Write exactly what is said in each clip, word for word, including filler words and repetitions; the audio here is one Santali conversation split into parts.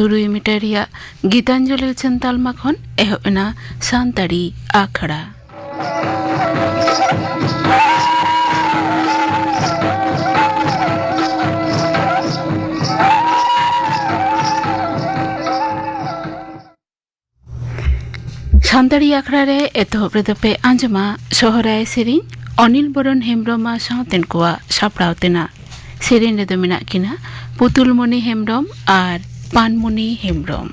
ᱛᱩᱨᱩᱭ ᱢᱤᱴᱟᱨ ᱨᱮᱭᱟᱜ ᱜᱤᱛᱟᱧᱡᱚᱞᱤ ᱩᱪᱷᱟᱹᱱ ᱛᱟᱞᱢᱟ ᱠᱷᱚᱱ ᱮᱦᱚᱵ ᱮᱱᱟ ᱥᱟᱱᱛᱟᱲᱤ ᱟᱠᱷᱲᱟ᱾ ᱥᱟᱱᱛᱟᱲᱤ ᱟᱠᱷᱲᱟ ᱨᱮ ᱮᱛᱚᱦᱚᱵ ᱨᱮᱫᱚ ᱯᱮ ᱟᱸᱡᱚᱢᱟ ᱥᱚᱦᱨᱟᱭ ᱥᱮᱨᱮᱧ, ᱚᱱᱤᱞ ᱵᱚᱨᱚᱱ ᱦᱮᱢᱵᱽᱨᱚᱢ ᱟᱨ ᱥᱟᱶᱛᱮᱱ ᱠᱚᱣᱟᱜ ᱥᱟᱯᱲᱟᱣ ᱛᱮᱱᱟᱜ᱾ ᱥᱮᱨᱮᱧ ᱨᱮᱫᱚ ᱢᱮᱱᱟᱜ ᱠᱤᱱᱟ ᱯᱩᱛᱩᱞᱢᱚᱱᱤ ᱦᱮᱢᱵᱽᱨᱚᱢ ᱟᱨ ᱯᱟᱱᱢᱩᱱᱤ ᱦᱮᱢᱵᱽᱨᱚᱢ᱾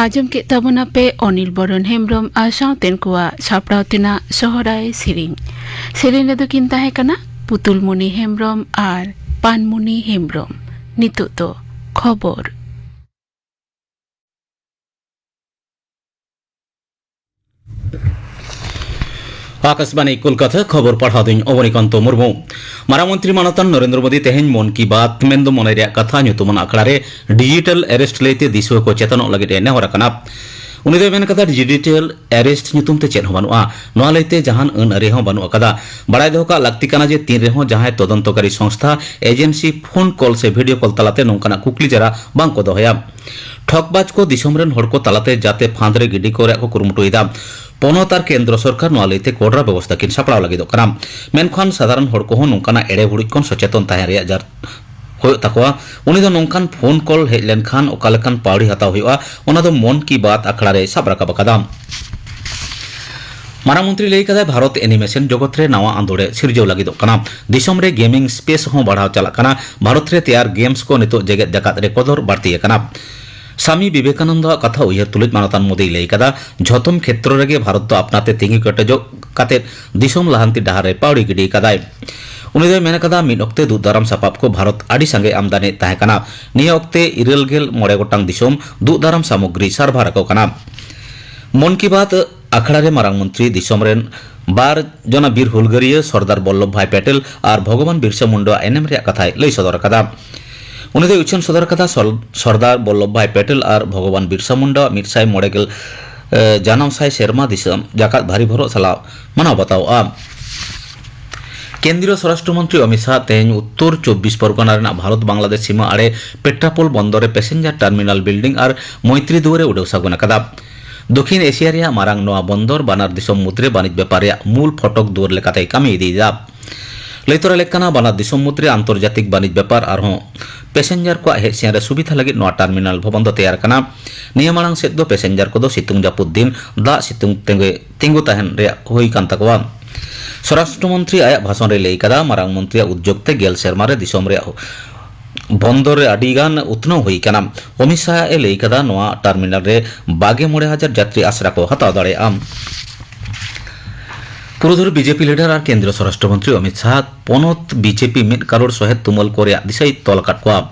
ᱟᱸᱡᱚᱢ ᱠᱮᱫ ᱛᱟᱵᱚᱱᱟᱯᱮ ᱚᱱᱤᱞ ᱵᱚᱨᱚᱱ ᱦᱮᱢᱵᱨᱚᱢ ᱟᱨ ᱥᱟᱶᱛᱮᱱ ᱠᱚᱣᱟᱜ ᱥᱟᱯᱲᱟᱣ ᱛᱮᱱᱟᱜ ᱥᱚᱦᱨᱟᱭ ᱥᱮᱨᱮᱧ᱾ ᱥᱮᱨᱮᱧ ᱨᱮᱫᱚ ᱠᱤᱱ ᱛᱟᱦᱮᱸ ᱠᱟᱱᱟ ᱯᱩᱛᱩᱞᱢᱩᱱᱤ ᱦᱮᱢᱵᱨᱚᱢ ᱟᱨ ᱯᱟᱱᱢᱩᱱᱤ ᱦᱮᱢᱵᱨᱚᱢ᱾ ᱱᱤᱛᱚᱜ ᱫᱚ ᱠᱷᱚᱵᱚᱨ᱾ ᱟᱠᱟᱥᱵᱟᱱᱤ ᱠᱳᱞᱠᱟᱛᱟ, ᱠᱷᱚᱵᱚᱨ ᱯᱟᱲᱦᱟᱣ ᱫᱩᱧ ᱚᱵᱚᱱᱤᱠᱟᱱᱛᱚ ᱢᱩᱨᱢᱩ᱾ ᱢᱟᱨᱟᱝ ᱢᱚᱱᱛᱨᱤ ᱢᱟᱱᱚᱛᱟᱱ ᱱᱚᱨᱮᱱᱫᱨᱚ ᱢᱳᱫᱤ ᱛᱮᱦᱮᱧ ᱢᱚᱱ ᱠᱤ ᱵᱟᱛ ᱢᱮᱱᱫᱚ ᱢᱚᱱᱮ ᱨᱮᱭᱟᱜ ᱠᱟᱛᱷᱟ ᱧᱩᱛᱩᱢᱟᱱ ᱟᱠᱷᱲᱟ ᱨᱮ ᱰᱤᱡᱤᱴᱟᱞ ᱮᱨᱮᱥᱴ ᱞᱟᱹᱭᱛᱮ ᱫᱤᱥᱩᱣᱟᱹ ᱠᱚ ᱪᱮᱛᱚᱱᱚᱜ ᱞᱟᱹᱜᱤᱫ ᱮ ᱱᱮᱦᱚᱨ ᱟᱠᱟᱱᱟ᱾ ᱩᱱᱤ ᱫᱚᱭ ᱢᱮᱱ ᱠᱟᱫᱟ, ᱰᱤᱡᱤᱴᱟᱞ ᱮᱨᱮᱥᱴ ᱧᱩᱛᱩᱢ ᱛᱮ ᱪᱮᱫ ᱦᱚᱸ ᱵᱟᱹᱱᱩᱜᱼᱟ, ᱱᱚᱣᱟ ᱞᱟᱹᱭᱛᱮ ᱡᱟᱦᱟᱱ ᱟᱹᱱ ᱟᱹᱨᱤ ᱦᱚᱸ ᱵᱟᱹᱱᱩᱜ ᱟᱠᱟᱫᱟ᱾ ᱵᱟᱲᱟᱭ ᱫᱚᱦᱚ ᱠᱟᱜ ᱞᱟᱹᱠᱛᱤ ᱠᱟᱱᱟ ᱡᱮ ᱛᱤᱱ ᱨᱮᱦᱚᱸ ᱡᱟᱦᱟᱸᱭ ᱛᱚᱫᱚᱱᱛᱚᱠᱟᱨᱤ ᱥᱚᱝᱥᱛᱷᱟ, ᱮᱡᱮᱱᱥᱤ ᱯᱷᱳᱱ ᱠᱚᱞ ᱥᱮ ᱵᱷᱤᱰᱤᱭᱳ ᱠᱚᱞ ᱛᱟᱞᱟᱛᱮ ᱱᱚᱝᱠᱟᱱᱟᱜ ᱠᱩᱠᱞᱤ ᱡᱟᱨᱟ ᱵᱟᱝ ᱠᱚ ᱫᱚᱦᱚᱭᱟ᱾ ᱴᱷᱚᱠᱵᱟᱡᱽ ᱠᱚ ᱫᱤᱥᱚᱢ ᱨᱮᱱ ᱦᱚᱲ ᱠᱚ ᱛᱟᱞᱟᱛᱮ ᱡᱟᱛᱮ ᱯᱷᱟᱸᱫᱽ ᱨᱮ ᱜᱤᱰᱤ ᱠᱚ ᱨᱮᱭᱟᱜ ᱠᱚ ᱠᱩᱨᱩᱢᱩᱴᱩᱭᱮᱫᱟ᱾ ᱯᱚᱱᱚᱛ ᱟᱨ ᱠᱮᱱᱫᱨᱚ ᱥᱚᱨᱠᱟᱨ ᱱᱚᱣᱟ ᱞᱟᱹᱭᱛᱮ ᱠᱚᱰᱨᱟ ᱵᱮᱵᱚᱥᱛᱷᱟ ᱠᱤᱱ ᱥᱟᱯᱲᱟᱣ ᱞᱟᱹᱜᱤᱫᱚᱜ ᱠᱟᱱᱟ᱾ ᱢᱮᱱᱠᱷᱟᱱ ᱥᱟᱫᱷᱟᱨᱚᱱ ᱦᱚᱲ ᱠᱚᱦᱚᱸ ᱱᱚᱝᱠᱟᱱᱟᱜ ᱮᱲᱮ ᱵᱷᱩᱲᱩᱡ ᱠᱷᱚᱱ ᱥᱚᱪᱮᱛᱚᱱ ᱛᱟᱦᱮᱸ ᱨᱮᱭᱟᱜ ᱡᱟᱨ ᱦᱩᱭᱩᱜ ᱛᱟᱠᱚᱣᱟ᱾ ᱩᱱᱤ ᱫᱚ ᱱᱚᱝᱠᱟᱱ ᱯᱷᱳᱱ ᱠᱚᱞ ᱦᱮᱡ ᱞᱮᱱᱠᱷᱟᱱ ᱚᱠᱟ ᱞᱮᱠᱟᱱ ᱯᱟᱹᱣᱲᱤ ᱦᱟᱛᱟᱣ ᱦᱩᱭᱩᱜᱼᱟ, ᱚᱱᱟ ᱫᱚ ᱢᱚᱱ ᱠᱤ ᱵᱟᱛ ᱟᱠᱷᱲᱟ ᱨᱮᱭ ᱥᱟᱵ ᱨᱟᱠᱟᱵ ᱟᱠᱟᱫᱟ᱾ ᱢᱟᱨᱟᱝ ᱢᱚᱱᱛᱨᱤ ᱞᱟᱹᱭ ᱠᱟᱫᱟᱭ, ᱵᱷᱟᱨᱚᱛ ᱮᱱᱤᱢᱮᱥᱚᱱ ᱡᱚᱜᱚᱛ ᱨᱮ ᱱᱟᱣᱟ ᱟᱸᱫᱳᱲ ᱮ ᱥᱤᱨᱡᱟᱹᱣ ᱞᱟᱹᱜᱤᱫᱚᱜ ᱠᱟᱱᱟ᱾ ᱫᱤᱥᱚᱢ ᱨᱮ ᱜᱮᱢᱤᱝ ᱥᱯᱮᱥ ᱦᱚᱸ ᱵᱟᱲᱦᱟᱣ ᱪᱟᱞᱟᱜ ᱠᱟᱱᱟ᱾ ᱵᱷᱟᱨᱚᱛ ᱨᱮ ᱛᱮᱭᱟᱨ ᱜᱮᱢᱥ ᱠᱚ ᱱᱤᱛᱚᱜ ᱡᱮᱜᱮᱛ ᱡᱟᱠᱟᱛ ᱨᱮ ᱠᱚᱫᱚᱨ ᱵᱟᱹᱲᱛᱤ ᱟᱠᱟᱱᱟ᱾ ᱥᱟᱢᱤ ᱵᱤᱵᱮᱠᱟᱱᱚᱱᱫᱚ ᱟᱜ ᱠᱟᱛᱷᱟ ᱩᱭᱦᱟᱹᱨ ᱛᱩᱞᱩᱡ ᱢᱟᱱᱚᱛᱟᱱ ᱢᱳᱫᱤᱭ ᱞᱟᱹᱭ ᱠᱟᱫᱟ, ᱡᱷᱚᱛᱚᱢ ᱠᱷᱮᱛᱨᱚ ᱨᱮᱜᱮ ᱵᱷᱟᱨᱚᱛ ᱫᱚ ᱟᱯᱱᱟᱨ ᱛᱮ ᱛᱤᱸᱜᱩ ᱠᱮᱴᱮᱡᱚᱜ ᱠᱟᱛᱮ ᱫᱤᱥᱚᱢ ᱞᱟᱦᱟᱱᱛᱤ ᱰᱟᱦᱟᱨ ᱨᱮ ᱯᱟᱹᱣᱲᱤ ᱜᱤᱰᱤ ᱠᱟᱫᱟᱭ᱾ ᱩᱱᱤ ᱫᱚᱭ ᱢᱮᱱ ᱠᱟᱫᱟ, ᱢᱤᱫ ᱚᱠᱛᱮ ᱫᱩᱜ ᱫᱟᱨᱟᱢ ᱥᱟᱯᱟᱵ ᱠᱚ ᱵᱷᱟᱨᱚᱛ ᱟᱹᱰᱤ ᱥᱟᱸᱜᱮ ᱟᱢᱫᱟᱱᱤ ᱛᱟᱦᱮᱸ ᱠᱟᱱᱟ᱾ ᱱᱤᱭᱟᱹ ᱚᱠᱛᱮ ᱤᱨᱟᱹᱞ ᱜᱮᱞ ᱢᱚᱬᱮ ᱜᱚᱴᱟᱝ ᱫᱤᱥᱚᱢ ᱫᱩᱜ ᱫᱟᱨᱟᱢ ᱥᱟᱢᱚᱜᱨᱤ ᱥᱟᱨᱵᱷᱟᱨ ᱟᱠᱚ ᱠᱟᱱᱟ᱾ ᱢᱚᱱ ᱠᱤ ᱵᱟᱛ ᱟᱠᱷᱲᱟ ᱨᱮ ᱢᱟᱨᱟᱝ ᱢᱚᱱᱛᱨᱤ ᱫᱤᱥᱚᱢ ᱨᱮᱱ ᱵᱟᱨ ᱡᱚᱱᱟ ᱵᱤᱨ ᱦᱩᱞᱜᱟᱹᱨᱤᱭᱟᱹ ᱥᱚᱨᱫᱟᱨ ᱵᱚᱞᱞᱚᱵᱷ ᱵᱷᱟᱭ ᱯᱮᱴᱮᱞ ᱟᱨ ᱵᱷᱚᱜᱚᱵᱟᱱ ᱵᱤᱨᱥᱟ ᱢᱩᱱᱰᱟᱣᱟᱜ ᱮᱱᱮᱢ ᱨᱮᱭᱟᱜ ᱠᱟᱛᱷᱟᱭ ᱞᱟᱹᱭ ᱥᱚᱫᱚᱨ ᱟᱠᱟᱫᱟ᱾ ᱩᱱᱤ ᱫᱚᱭ ᱩᱪᱷᱟᱹᱱ ᱥᱚᱫᱚᱨ ᱟᱠᱟᱫᱟ, ᱥᱚᱞ-, ᱥᱚᱨᱫᱟᱨ ᱵᱚᱞᱞᱚᱵᱷ ᱵᱷᱟᱭ ᱯᱮᱴᱮᱞ ᱟᱨ ᱵᱷᱚᱜᱚᱵᱟᱱ ᱵᱤᱨᱥᱟ ᱢᱩᱱᱰᱟᱣᱟᱜ ᱢᱤᱫ ᱥᱟᱭ ᱢᱚᱬᱮ ᱜᱮᱞ, ᱮ, ᱡᱟᱱᱟᱢ ᱥᱟᱭ ᱥᱮᱨᱢᱟ ᱫᱤᱥᱚᱢ ᱡᱟᱠᱟᱛ ᱵᱷᱟᱹᱨᱤ ᱵᱷᱚᱨᱚᱜ ᱥᱟᱞᱟᱜ ᱢᱟᱱᱟᱣ ᱵᱟᱛᱟᱣᱚᱜᱼᱟ᱾ ᱠᱮᱱᱫᱨᱤᱭᱚ ᱥᱚᱨᱟᱥᱴᱨᱚ ᱢᱚᱱᱛᱨᱤ ᱚᱢᱤᱛ ᱥᱟᱦ ᱛᱮᱦᱮᱧ ᱩᱛᱛᱚᱨ ᱪᱚᱵᱵᱤᱥ ᱯᱚᱨᱜᱚᱱᱟ ᱨᱮᱱᱟᱜ ᱵᱷᱟᱨᱚᱛ ᱵᱟᱝᱞᱟᱫᱮᱥ ᱥᱤᱢᱟᱹ ᱟᱲᱮ ᱯᱮᱴᱨᱟᱯᱳᱞ ᱵᱚᱱᱫᱚᱨ ᱨᱮ ᱯᱮᱥᱮᱧᱡᱟᱨ ᱴᱟᱨᱢᱤᱱᱟᱞ ᱵᱤᱞᱰᱤᱝ ᱟᱨ ᱢᱚᱭᱛᱨᱤ ᱫᱩᱣᱟᱹᱨ ᱮ ᱩᱰᱟᱹᱣ ᱥᱟᱹᱜᱩᱱ ᱟᱠᱟᱫᱟ᱾ ᱫᱚᱠᱷᱤᱱ ᱮᱥᱤᱭᱟ ᱨᱮᱭᱟᱜ ᱢᱟᱨᱟᱝ ᱱᱚᱣᱟ ᱵᱚᱱᱫᱚᱨ ᱵᱟᱱᱟᱨ ᱫᱤᱥᱚᱢ ᱢᱩᱫᱽᱨᱮ ᱵᱟᱹᱱᱤᱡᱽ ᱵᱮᱯᱟᱨ ᱨᱮᱭᱟᱜ ᱢᱩᱞ ᱯᱷᱚᱴᱚᱠ ᱫᱩᱣᱟᱹᱨ ᱞᱮᱠᱟᱛᱮᱭ ᱠᱟᱹᱢᱤ ᱤᱫᱤᱭᱮᱫᱟ᱾ ᱞᱟᱹᱭ ᱛᱚᱨᱟ ᱞᱮᱠ ᱠᱟᱱᱟ, ᱵᱟᱱᱟᱨ ᱫᱤᱥᱚᱢ ᱢᱩᱫᱽᱨᱮ ᱟᱱᱛᱚᱨᱡᱟᱛᱤᱠ ᱵᱟᱹᱱᱤᱡᱽ ᱵᱮᱯᱟᱨ ᱟᱨᱦᱚᱸ ᱯᱮᱥᱮᱧᱡᱟᱨ ᱠᱚᱣᱟᱜ ᱦᱮᱡ ᱥᱮᱱ ᱨᱮ ᱥᱩᱵᱤᱫᱷᱟ ᱞᱟᱹᱜᱤᱫ ᱱᱚᱣᱟ ᱴᱟᱨᱢᱤᱱᱟᱞ ᱵᱷᱚᱵᱚᱱ ᱫᱚ ᱛᱮᱭᱟᱨ ᱠᱟᱱᱟ᱾ ᱱᱤᱭᱟᱹ ᱢᱟᱲᱟᱝ ᱥᱮᱫ ᱫᱚ ᱯᱮᱥᱮᱧᱡᱟᱨ ᱠᱚᱫᱚ ᱥᱤᱛᱩᱝ ᱡᱟᱹᱯᱩᱫ ᱫᱤᱱ ᱫᱟᱜ ᱥᱤᱛᱩᱝ ᱛᱮᱸᱜᱮ ᱛᱤᱸᱜᱩ ᱛᱟᱦᱮᱱ ᱨᱮᱭᱟᱜ ᱦᱩᱭ ᱠᱟᱱ ᱛᱟᱠᱚᱣᱟ᱾ ᱥᱚᱨᱟᱥᱴᱨᱚ ᱢᱚᱱᱛᱨᱤ ᱟᱭᱟᱜ ᱵᱷᱟᱥᱚᱱ ᱨᱮᱭ ᱞᱟᱹᱭ ᱠᱟᱫᱟ, ᱢᱟᱨᱟᱝ ᱢᱚᱱᱛᱨᱤᱭᱟᱜ ᱩᱫᱽᱡᱳᱜᱽ ᱛᱮ ᱜᱮᱞ ᱥᱮᱨᱢᱟ ᱨᱮ ᱫᱤᱥᱚᱢ ᱨᱮᱭᱟᱜ ᱵᱚᱱᱫᱚᱨ ᱨᱮ ᱟᱹᱰᱤ ᱜᱟᱱ ᱩᱛᱱᱟᱹᱣ ᱦᱩᱭ ᱟᱠᱟᱱᱟ᱾ ᱚᱢᱤᱛ ᱥᱟᱦ ᱮ ᱞᱟᱹᱭ ᱠᱟᱫᱟ, ᱱᱚᱣᱟ ᱴᱟᱨᱢᱤᱱᱟᱞ ᱨᱮ ᱵᱟᱜᱮ ᱢᱚᱬᱮ ᱦᱟᱡᱟᱨ ᱡᱟᱛᱨᱤ ᱟᱥᱨᱟ ᱠᱚ ᱦᱟᱛᱟᱣ ᱫᱟᱲᱮᱭᱟᱜᱼᱟ᱾ ᱯᱩᱨᱩᱫᱷᱩᱞ ᱵᱤᱡᱮᱯᱤ ᱞᱤᱰᱟᱨ ᱟᱨ ᱠᱮᱱᱫᱨᱤᱭᱚ ᱥᱚᱨᱟᱥᱴᱨᱚ ᱢᱚᱱᱛᱨᱤ ᱚᱢᱤᱛ ᱥᱟᱦ ᱯᱚᱱᱚᱛ ᱵᱤᱡᱮᱯᱤ ᱢᱤᱫ ᱠᱟᱨᱳᱲ ᱥᱚᱦᱮᱫ ᱛᱩᱢᱟᱹᱞ ᱠᱚ ᱨᱮᱭᱟᱜ ᱫᱤᱥᱟᱹᱭ ᱛᱚᱞ ᱟᱠᱟᱫ ᱠᱚᱣᱟ᱾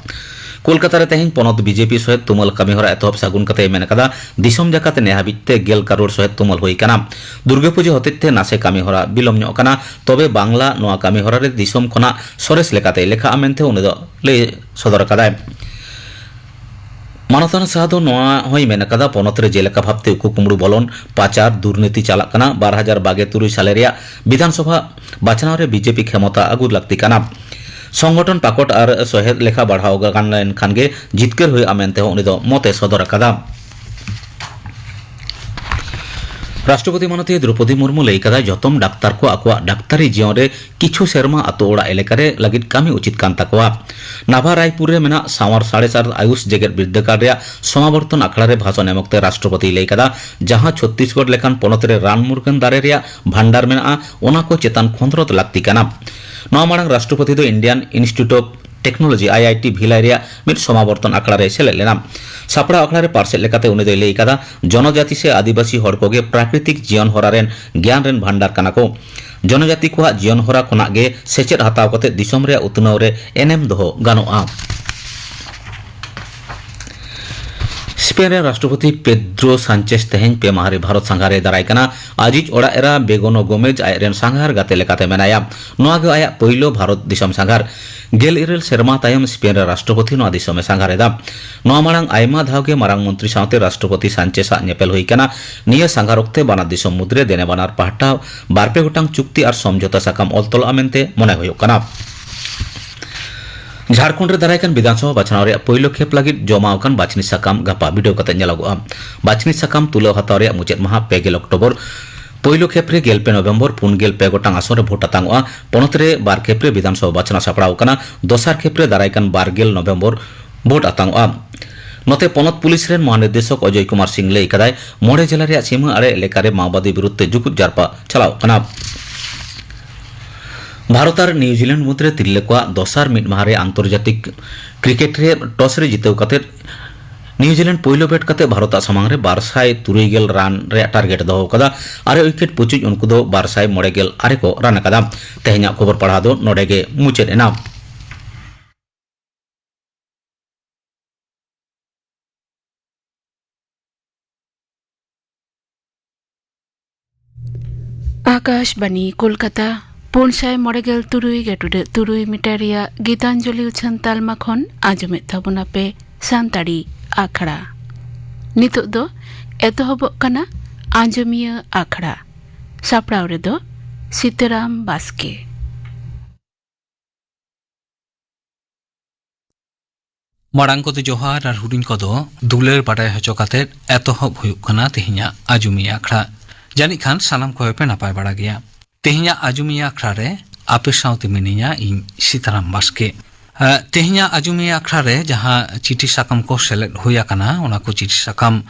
ᱠᱳᱞᱠᱟᱛᱟ ᱨᱮ ᱛᱮᱦᱮᱧ ᱯᱚᱱᱚᱛ ᱵᱤᱡᱮᱯᱤ ᱥᱚᱦᱮᱫ ᱛᱩᱢᱟᱹᱞ ᱠᱟᱹᱢᱤᱦᱚᱨᱟ ᱮᱛᱚᱦᱚᱵ ᱥᱟᱹᱜᱩᱱ ᱠᱟᱛᱮᱭ ᱢᱮᱱ ᱟᱠᱟᱫᱟ, ᱫᱤᱥᱚᱢ ᱡᱟᱠᱟᱛ ᱱᱮ ᱦᱟᱹᱵᱤᱡ ᱛᱮ ᱜᱮᱞ ᱠᱟᱨᱳᱲ ᱥᱚᱦᱮᱫ ᱛᱩᱢᱟᱹᱞ ᱦᱩᱭ ᱟᱠᱟᱱᱟ᱾ ᱫᱩᱨᱜᱟᱹ ᱯᱩᱡᱟᱹ ᱦᱚᱛᱮᱡ ᱛᱮ ᱱᱟᱥᱮ ᱠᱟᱹᱢᱤᱦᱚᱨᱟ ᱵᱤᱞᱚᱢ ᱧᱚᱜ ᱟᱠᱟᱱᱟ, ᱛᱚᱵᱮ ᱵᱟᱝᱞᱟ ᱱᱚᱣᱟ ᱠᱟᱹᱢᱤᱦᱚᱨᱟ ᱨᱮ ᱫᱤᱥᱚᱢ ᱠᱷᱚᱱᱟᱜ ᱥᱚᱨᱮᱥ ᱞᱮᱠᱟᱛᱮᱭ ᱞᱮᱠᱷᱟᱜᱼᱟ ᱢᱮᱱᱛᱮ ᱩᱱᱤ ᱫᱚ ᱞᱟᱹᱭ ᱥᱚᱫᱚᱨ ᱟᱠᱟᱫᱟᱭ᱾ ᱢᱟᱱᱚᱛᱟᱱ ᱥᱟᱦ ᱫᱚ ᱱᱚᱣᱟ ᱦᱚᱸᱭ ᱢᱮᱱ ᱟᱠᱟᱫᱟ, ᱯᱚᱱᱚᱛ ᱨᱮ ᱡᱮᱞᱮᱠᱟ ᱵᱷᱟᱵᱽᱛᱮ ᱩᱠᱩ ᱠᱩᱢᱵᱽᱲᱩ ᱵᱚᱞᱚᱱ, ᱯᱟᱪᱟᱨ, ᱫᱩᱨᱱᱤᱛᱤ ᱪᱟᱞᱟᱜ ᱠᱟᱱᱟ, ᱵᱟᱨ ᱦᱟᱡᱟᱨ ᱵᱟᱜᱮ ᱛᱩᱨᱩᱭ ᱥᱟᱞᱮ ᱨᱮᱭᱟᱜ ᱵᱤᱫᱷᱟᱱᱥᱚᱵᱷᱟ ᱵᱟᱪᱷᱱᱟᱣ ᱨᱮ ᱵᱤᱡᱮᱯᱤ ᱠᱷᱮᱢᱚᱛᱟ ᱟᱹᱜᱩ ᱞᱟᱹᱠᱛᱤ ᱠᱟᱱᱟ᱾ ᱥᱚᱝᱜᱚᱴᱷᱚᱱ ᱯᱟᱠᱚᱴ ᱟᱨ ᱥᱚᱦᱮᱫ ᱞᱮᱠᱷᱟ ᱵᱟᱲᱦᱟᱣ ᱜᱟᱱ ᱞᱮᱱᱠᱷᱟᱱ ᱜᱮ ᱡᱤᱛᱠᱟᱹᱨ ᱦᱩᱭᱩᱜᱼᱟ ᱢᱮᱱᱛᱮ ᱦᱚᱸ ᱩᱱᱤ ᱫᱚ ᱢᱚᱛᱮ ᱥᱚᱫᱚᱨ ᱟᱠᱟᱫᱟ᱾ ᱨᱟᱥᱴᱨᱚᱯᱚᱛᱤ ᱢᱟᱱᱚᱛᱤᱭᱟᱹ ᱫᱨᱚᱯᱚᱫᱤ ᱢᱩᱨᱢᱩ ᱞᱟᱹᱭ ᱠᱟᱫᱟ, ᱡᱚᱛᱚᱢ ᱰᱟᱠᱛᱟᱨ ᱠᱚ ᱟᱠᱚᱣᱟᱜ ᱰᱟᱠᱛᱟᱨᱤ ᱡᱤᱭᱚᱱ ᱨᱮ ᱠᱤᱪᱷᱩ ᱥᱮᱨᱢᱟ ᱟᱛᱳ ᱚᱲᱟᱜ ᱮᱞᱟᱠᱟ ᱨᱮ ᱞᱟᱹᱜᱤᱫ ᱠᱟᱹᱢᱤ ᱩᱪᱤᱛ ᱠᱟᱱ ᱛᱟᱠᱚᱣᱟ᱾ ᱱᱟᱵᱷᱟ ᱨᱟᱭᱯᱩᱨ ᱨᱮ ᱢᱮᱱᱟᱜ ᱥᱟᱶᱟᱨ ᱥᱟᱬᱮᱥ ᱟᱨ ᱟᱭᱩᱥ ᱡᱮᱜᱮᱛ ᱵᱤᱨᱫᱟᱹᱜᱟᱲ ᱨᱮᱭᱟᱜ ᱥᱚᱢᱟᱵᱚᱨᱛᱚᱱ ᱟᱠᱷᱲᱟ ᱨᱮ ᱵᱷᱟᱥᱚᱱ ᱮᱢ ᱚᱠᱛᱮ ᱨᱟᱥᱴᱨᱚᱯᱚᱛᱤᱭ ᱞᱟᱹᱭ ᱠᱟᱫᱟ, ᱡᱟᱦᱟᱸ ᱪᱷᱚᱛᱛᱤᱥᱜᱚᱲ ᱞᱮᱠᱟᱱ ᱯᱚᱱᱚᱛ ᱨᱮ ᱨᱟᱱ ᱢᱩᱨᱜᱟᱹᱱ ᱫᱟᱨᱮ ᱨᱮᱭᱟᱜ ᱵᱷᱟᱱᱰᱟᱨ ᱢᱮᱱᱟᱜᱼᱟ, ᱚᱱᱟ ᱠᱚ ᱪᱮᱛᱟᱱ ᱠᱷᱚᱸᱫᱽᱨᱚᱸᱫᱽ ᱞᱟᱹᱠᱛᱤ ᱠᱟᱱᱟ᱾ ᱱᱚᱣᱟ ᱢᱟᱲᱟᱝ ᱨᱟᱥᱴᱨᱚᱯᱚᱛᱤ ᱫᱚ Indian institute of technology, I I T, Bhilai ᱨᱮᱭᱟᱜ ᱢᱤᱫ ᱥᱚᱢᱟᱵᱚᱨᱛᱚᱱ ᱟᱠᱷᱲᱟ ᱨᱮᱭ ᱥᱮᱞᱮᱫ ᱞᱮᱱᱟ᱾ ᱥᱟᱯᱲᱟᱣ ᱟᱠᱷᱲᱟ ᱨᱮ ᱯᱟᱨᱥᱮᱫ ᱞᱮᱠᱟᱛᱮ ᱩᱱᱤ ᱫᱚᱭ ᱞᱟᱹᱭ ᱠᱟᱫᱟ, ᱡᱚᱱᱚᱡᱟᱛᱤ ᱥᱮ ᱟᱹᱫᱤᱵᱟᱹᱥᱤ ᱦᱚᱲ ᱠᱚᱜᱮ ᱯᱨᱟᱠᱨᱤᱛᱤᱠ ᱡᱤᱭᱚᱱ ᱦᱚᱨᱟ ᱨᱮᱱ ᱜᱮᱭᱟᱱ ᱨᱮᱱ ᱵᱷᱟᱱᱰᱟᱨ ᱠᱟᱱᱟ ᱠᱚ᱾ ᱡᱚᱱᱚᱡᱟᱛᱤ ᱠᱚᱣᱟᱜ ᱡᱤᱭᱚᱱ ᱦᱚᱨᱟ ᱠᱷᱚᱱᱟᱜ ᱜᱮ ᱥᱮᱪᱮᱫ ᱦᱟᱛᱟᱣ ᱠᱟᱛᱮ ᱫᱤᱥᱚᱢ ᱨᱮᱭᱟᱜ ᱩᱛᱱᱟᱹᱣ ᱨᱮ ᱮᱱᱮᱢ ᱫᱚᱦᱚ ᱜᱟᱱᱚᱜᱼᱟ᱾ ᱥᱯᱮᱱ ᱨᱮᱱ ᱨᱟᱥᱴᱨᱚᱯᱚᱛᱤ ᱯᱮᱫᱨᱳ ᱥᱟᱱᱪᱮᱥ ᱛᱮᱦᱮᱧ ᱯᱮ ᱢᱟᱦᱟ ᱨᱮ ᱵᱷᱟᱨᱚᱛ ᱥᱟᱸᱜᱷᱟᱨ ᱨᱮ ᱫᱟᱨᱟᱭ ᱠᱟᱱᱟ᱾ ᱟᱡᱤᱡ ᱚᱲᱟᱜ ᱮᱨᱟ ᱵᱮᱜᱳᱱᱳ ᱜᱳᱢᱮᱡᱽ ᱟᱡ ᱨᱮᱱ ᱥᱟᱸᱜᱷᱟᱨ ᱜᱟᱛᱮ ᱞᱮᱠᱟᱛᱮ ᱢᱮᱱᱟᱭᱟ᱾ ᱱᱚᱣᱟ ᱜᱮ ᱟᱭᱟᱜ ᱯᱳᱭᱞᱳ ᱵᱷᱟᱨᱚᱛ ᱫᱤᱥᱚᱢ ᱥᱟᱸᱜᱷᱟᱨ᱾ ᱜᱮᱞ ᱤᱨᱟᱹᱞ ᱥᱮᱨᱢᱟ ᱛᱟᱭᱚᱢ ᱥᱯᱮᱱ ᱨᱮ ᱨᱟᱥᱴᱨᱚᱯᱚᱛᱤ ᱱᱚᱣᱟ ᱫᱤᱥᱚᱢᱮ ᱥᱟᱸᱜᱷᱟᱨ ᱮᱫᱟ᱾ ᱱᱚᱣᱟ ᱢᱟᱲᱟᱝ ᱟᱭᱢᱟ ᱫᱷᱟᱣ ᱜᱮ ᱢᱟᱨᱟᱝ ᱢᱚᱱᱛᱨᱤ ᱥᱟᱶᱛᱮ ᱨᱟᱥᱴᱨᱚᱯᱚᱛᱤ ᱥᱟᱱᱪᱮᱥ ᱟᱜ ᱧᱮᱯᱮᱞ ᱦᱩᱭ ᱠᱟᱱᱟ᱾ ᱱᱤᱭᱟᱹ ᱥᱟᱸᱜᱷᱟᱨ ᱚᱠᱛᱮ ᱵᱟᱱᱟᱨ ᱫᱤᱥᱚᱢ ᱢᱩᱫᱽᱨᱮ ᱫᱮᱱᱮ ᱵᱟᱱᱟᱨ ᱯᱟᱦᱴᱟ ᱵᱟᱨ ᱯᱮ ᱜᱚᱴᱟᱝ ᱪᱩᱠᱛᱤ ᱟᱨ ᱥᱚᱢᱡᱷᱚᱛᱟ ᱥᱟᱠᱟᱢ ᱚᱞ ᱛᱚᱞᱚᱜᱼᱟ ᱢᱮᱱᱛᱮ ᱢᱚᱱᱮ ᱦᱩᱭᱩᱜ ᱠᱟᱱᱟ᱾ ᱡᱷᱟᱲᱠᱷᱚᱸᱰ ᱨᱮ ᱫᱟᱨᱟᱭ ᱠᱟᱱ ᱵᱤᱫᱷᱟᱱᱥᱚᱵᱷᱟ ᱵᱟᱪᱷᱱᱟᱣ ᱨᱮᱭᱟᱜ ᱯᱳᱭᱞᱳ ᱠᱷᱮᱯ ᱞᱟᱹᱜᱤᱫ ᱡᱚᱢᱟ ᱟᱠᱟᱱ ᱵᱟᱪᱷᱱᱤ ᱥᱟᱠᱟᱢ ᱜᱟᱯᱟ ᱵᱤᱰᱟᱹᱣ ᱠᱟᱛᱮ ᱧᱮᱞᱚᱜᱚᱜᱼᱟ᱾ ᱵᱟᱪᱷᱱᱤ ᱥᱟᱠᱟᱢ ᱛᱩᱞᱟᱹᱣ ᱦᱟᱛᱟᱣ ᱨᱮᱭᱟᱜ ᱢᱩᱪᱟᱹᱫ ᱢᱟᱦᱟ ᱯᱮ ᱜᱮᱞ ᱚᱠᱴᱳᱵᱚᱨ᱾ ᱯᱳᱭᱞᱳ ᱠᱷᱮᱯ ᱨᱮ ᱜᱮᱞ ᱯᱮ ᱱᱚᱵᱷᱮᱢᱵᱚᱨ ᱯᱩᱱ ᱜᱮᱞ ᱯᱮ ᱜᱚᱴᱟᱝ ᱟᱥᱚᱱ ᱨᱮ ᱵᱷᱳᱴ ᱟᱛᱟᱝᱚᱜᱼᱟ᱾ ᱯᱚᱱᱚᱛ ᱨᱮ ᱵᱟᱨ ᱠᱷᱮᱯ ᱨᱮ ᱵᱤᱫᱷᱟᱱᱥᱚᱵᱷᱟ ᱵᱟᱪᱷᱱᱟᱣ ᱥᱟᱯᱲᱟᱣ ᱟᱠᱟᱱᱟ᱾ ᱫᱚᱥᱟᱨ ᱠᱷᱮᱯ ᱨᱮ ᱫᱟᱨᱟᱭ ᱠᱟᱱ ᱵᱟᱨ ᱜᱮᱞ ᱱᱚᱵᱷᱮᱢᱵᱚᱨ ᱵᱷᱳᱴ ᱟᱛᱟᱝᱚᱜᱼᱟ᱾ ᱱᱚᱛᱮ ᱯᱚᱱᱚᱛ ᱯᱩᱞᱤᱥ ᱨᱮᱱ ᱢᱚᱦᱟᱱᱤᱨᱫᱮᱥᱚᱠ ᱚᱡᱚᱭ ᱠᱩᱢᱟᱨ ᱥᱤᱝ ᱞᱟᱹᱭ ᱠᱟᱫᱟᱭ, ᱢᱚᱬᱮ ᱡᱮᱞᱟ ᱨᱮᱭᱟᱜ ᱥᱤᱢᱟᱹ ᱟᱲᱮ ᱮᱞᱟᱠᱟ ᱨᱮ ᱢᱟᱣᱵᱟᱫᱤ ᱵᱤᱨᱩᱫᱽ ᱛᱮ ᱡᱩᱠᱩᱫ ᱡᱟᱨᱯᱟ ᱪᱟᱞᱟᱣ ᱠᱟᱱᱟ᱾ ᱵᱷᱟᱨᱚᱛ ᱟᱨ ᱱᱤᱣᱡᱤᱞᱮᱱᱰ ᱢᱩᱫᱽᱨᱮ ᱛᱤᱨᱞᱟᱹ ᱠᱚᱣᱟᱜ ᱫᱚᱥᱟᱨ ᱢᱤᱫ ᱢᱟᱦᱟ ᱨᱮ ᱟᱱᱛᱚᱨᱡᱟᱛᱤᱠ ᱠᱨᱤᱠᱮᱴ ᱨᱮ ᱴᱚᱥ ᱨᱮ ᱡᱤᱛᱟᱹᱣ ᱠᱟᱛᱮ ᱱᱤᱣᱡᱤᱞᱮᱱᱰ ᱯᱳᱭᱞᱳ ᱵᱮᱴ ᱠᱟᱛᱮ ᱵᱷᱟᱨᱚᱛᱟᱜ ᱥᱟᱢᱟᱝ ᱨᱮ ᱵᱟᱨ ᱥᱟᱭ ᱛᱩᱨᱩᱭ ᱜᱮᱞ ᱨᱟᱱ ᱨᱮᱭᱟᱜ ᱴᱟᱨᱜᱮᱴ ᱫᱚᱦᱚ ᱟᱠᱟᱫᱟ᱾ ᱟᱨᱮ ᱩᱭᱠᱮᱴ ᱯᱩᱪᱩᱡ ᱩᱱᱠᱩ ᱫᱚ ᱵᱟᱨ ᱥᱟᱭ ᱢᱚᱬᱮ ᱜᱮᱞ ᱟᱨᱮ ᱠᱚ ᱨᱟᱱ ᱟᱠᱟᱫᱟ᱾ ᱛᱮᱦᱮᱧᱟᱜ ᱠᱷᱚᱵᱚᱨ ᱯᱟᱲᱦᱟᱣ ᱫᱚ ᱱᱚᱰᱮ ᱜᱮ ᱢᱩᱪᱟᱹᱫ ᱮᱱᱟ᱾ ᱟᱠᱟᱥᱵᱟᱱᱤ ᱠᱳᱞᱠᱟᱛᱟ, ᱯᱩᱱ ᱥᱟᱭ ᱢᱚᱬᱮ ᱜᱮᱞ ᱛᱩᱨᱩᱭ ᱜᱮᱴᱩᱰᱟᱹᱜ ᱛᱩᱨᱩᱭ ᱢᱤᱴᱟᱨ ᱨᱮᱭᱟᱜ ᱜᱤᱛᱟᱧᱡᱚᱞᱤ ᱩᱪᱷᱟᱹᱱ ᱛᱟᱞᱢᱟ ᱠᱷᱚᱱ ᱟᱸᱡᱚᱢᱮᱫ ᱛᱟᱵᱚᱱᱟᱯᱮ ᱥᱟᱱᱛᱟᱲᱤ ᱟᱠᱷᱲᱟ᱾ ᱱᱤᱛᱚᱜ ᱫᱚ ᱮᱛᱚᱦᱚᱵᱚᱜ ᱠᱟᱱᱟ ᱟᱸᱡᱚᱢᱤᱭᱟᱹ ᱟᱠᱷᱲᱟ᱾ ᱥᱟᱯᱲᱟᱣ ᱨᱮᱫᱚ ᱥᱤᱛᱟᱹᱨᱟᱢ ᱵᱟᱥᱠᱮ᱾ ᱢᱟᱲᱟᱝ ᱠᱚᱫᱚ ᱡᱚᱦᱟᱨ ᱟᱨ ᱦᱩᱰᱤᱧ ᱠᱚᱫᱚ ᱫᱩᱞᱟᱹᱲ ᱵᱟᱰᱟᱭ ᱦᱚᱪᱚ ᱠᱟᱛᱮ ᱮᱛᱚᱦᱚᱵ ᱦᱩᱭᱩᱜ ᱠᱟᱱᱟ ᱛᱮᱦᱮᱧᱟᱜ ᱟᱡᱚᱢᱤᱭᱟᱹ ᱟᱠᱷᱲᱟ᱾ ᱡᱟᱹᱱᱤᱡ ᱠᱷᱟᱱ ᱥᱟᱱᱟᱢ ᱠᱚᱜᱮ ᱯᱮ ᱱᱟᱯᱟᱭ ᱵᱟᱲᱟ ᱜᱮᱭᱟ᱾ ᱛᱮᱦᱮᱧᱟᱜ ᱟᱡᱚᱢᱤᱭᱟᱹ ᱟᱠᱷᱲᱟ ᱨᱮ ᱟᱯᱮ ᱥᱟᱶᱛᱮ ᱢᱤᱱᱟᱹᱧᱟ ᱤᱧ ᱥᱤᱛᱟᱨᱟᱢ ᱵᱟᱥᱠᱮ᱾ ᱮ, ᱛᱮᱦᱮᱧᱟᱜ ᱟᱡᱚᱢᱤᱭᱟᱹ ᱟᱠᱷᱲᱟ ᱨᱮ ᱡᱟᱦᱟᱸ ᱪᱤᱴᱷᱤ ᱥᱟᱠᱟᱢ ᱠᱚ ᱥᱮᱞᱮᱫ ᱦᱩᱭ ᱟᱠᱟᱱᱟ, ᱚᱱᱟ ᱠᱚ ᱪᱤᱴᱷᱤ ᱥᱟᱠᱟᱢ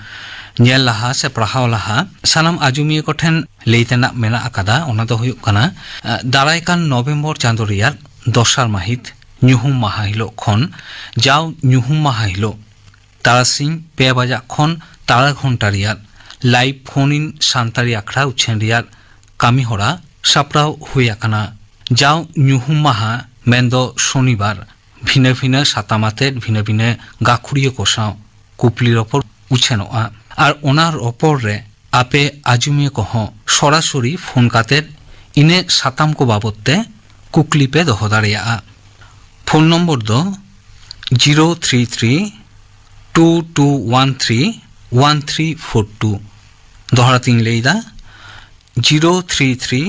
ᱧᱮᱞ ᱞᱟᱦᱟ ᱥᱮ ᱯᱟᱲᱦᱟᱣ ᱞᱟᱦᱟ ᱥᱟᱱᱟᱢ ᱟᱡᱚᱢᱤᱭᱟᱹ ᱠᱚᱴᱷᱮᱱ ᱞᱟᱹᱭ ᱛᱮᱱᱟᱜ ᱢᱮᱱᱟᱜ ᱟᱠᱟᱫᱟ᱾ ᱚᱱᱟ ᱫᱚ ᱦᱩᱭᱩᱜ ᱠᱟᱱᱟ, ᱮ, ᱫᱟᱨᱟᱭ ᱠᱟᱱ ᱱᱚᱵᱷᱮᱢᱵᱚᱨ ᱪᱟᱸᱫᱳ ᱨᱮᱭᱟᱜ ᱫᱚᱥᱟᱨ ᱢᱟᱹᱦᱤᱛ ᱧᱩᱦᱩᱢ ᱢᱟᱦᱟ ᱦᱤᱞᱳᱜ ᱠᱷᱚᱱ ᱡᱟᱣ ᱧᱩᱦᱩᱢ ᱢᱟᱦᱟ ᱦᱤᱞᱳᱜ ᱛᱟᱨᱟᱥᱤᱧ ᱯᱮ ᱵᱟᱡᱟᱜ ᱠᱷᱚᱱ ᱛᱟᱞᱟ ᱜᱷᱚᱱᱴᱟ ᱨᱮᱭᱟᱜ live phone in ᱥᱟᱱᱛᱟᱲᱤ ᱟᱠᱷᱲᱟ ᱩᱪᱷᱟᱹᱱ ᱨᱮᱭᱟᱜ ᱠᱟᱹᱢᱤ ᱦᱚᱨᱟ ᱥᱟᱯᱲᱟᱣ ᱦᱩᱭ ᱟᱠᱟᱱᱟ᱾ ᱡᱟᱣ ᱧᱩᱦᱩᱢ ᱢᱟᱦᱟ ᱢᱮᱱᱫᱚ ᱥᱚᱱᱤᱵᱟᱨ ᱵᱷᱤᱱᱟᱹ ᱵᱷᱤᱱᱟᱹ ᱥᱟᱛᱟᱢ ᱟᱛᱮᱫ ᱵᱷᱤᱱᱟᱹ ᱵᱷᱤᱱᱟᱹ ᱜᱟᱹᱠᱷᱩᱲᱤᱭᱟᱹ ᱠᱚ ᱥᱟᱶ ᱠᱩᱠᱞᱤ ᱨᱚᱯᱚᱲ ᱩᱪᱷᱟᱹᱱᱚᱜᱼᱟ᱾ ᱟᱨ ᱚᱱᱟ ᱨᱚᱯᱚᱲ ᱨᱮ ᱟᱯᱮ ᱟᱡᱚᱢᱤᱭᱟᱹ ᱠᱚᱦᱚᱸ ᱥᱚᱨᱟᱥᱚᱨᱤ ᱯᱷᱳᱱ ᱠᱟᱛᱮᱫ ᱤᱱᱟᱹ ᱥᱟᱛᱟᱢ ᱠᱚ ᱵᱟᱵᱚᱫ ᱛᱮ ᱠᱩᱠᱞᱤ ᱯᱮ ᱫᱚᱦᱚ ᱫᱟᱲᱮᱭᱟᱜᱼᱟ᱾ ᱯᱷᱳᱱ ᱱᱚᱢᱵᱚᱨ ᱫᱚ zero three three two two one three one three four two. ᱫᱚᱦᱲᱟ ᱛᱤᱧ ᱞᱟᱹᱭᱫᱟ, zero three three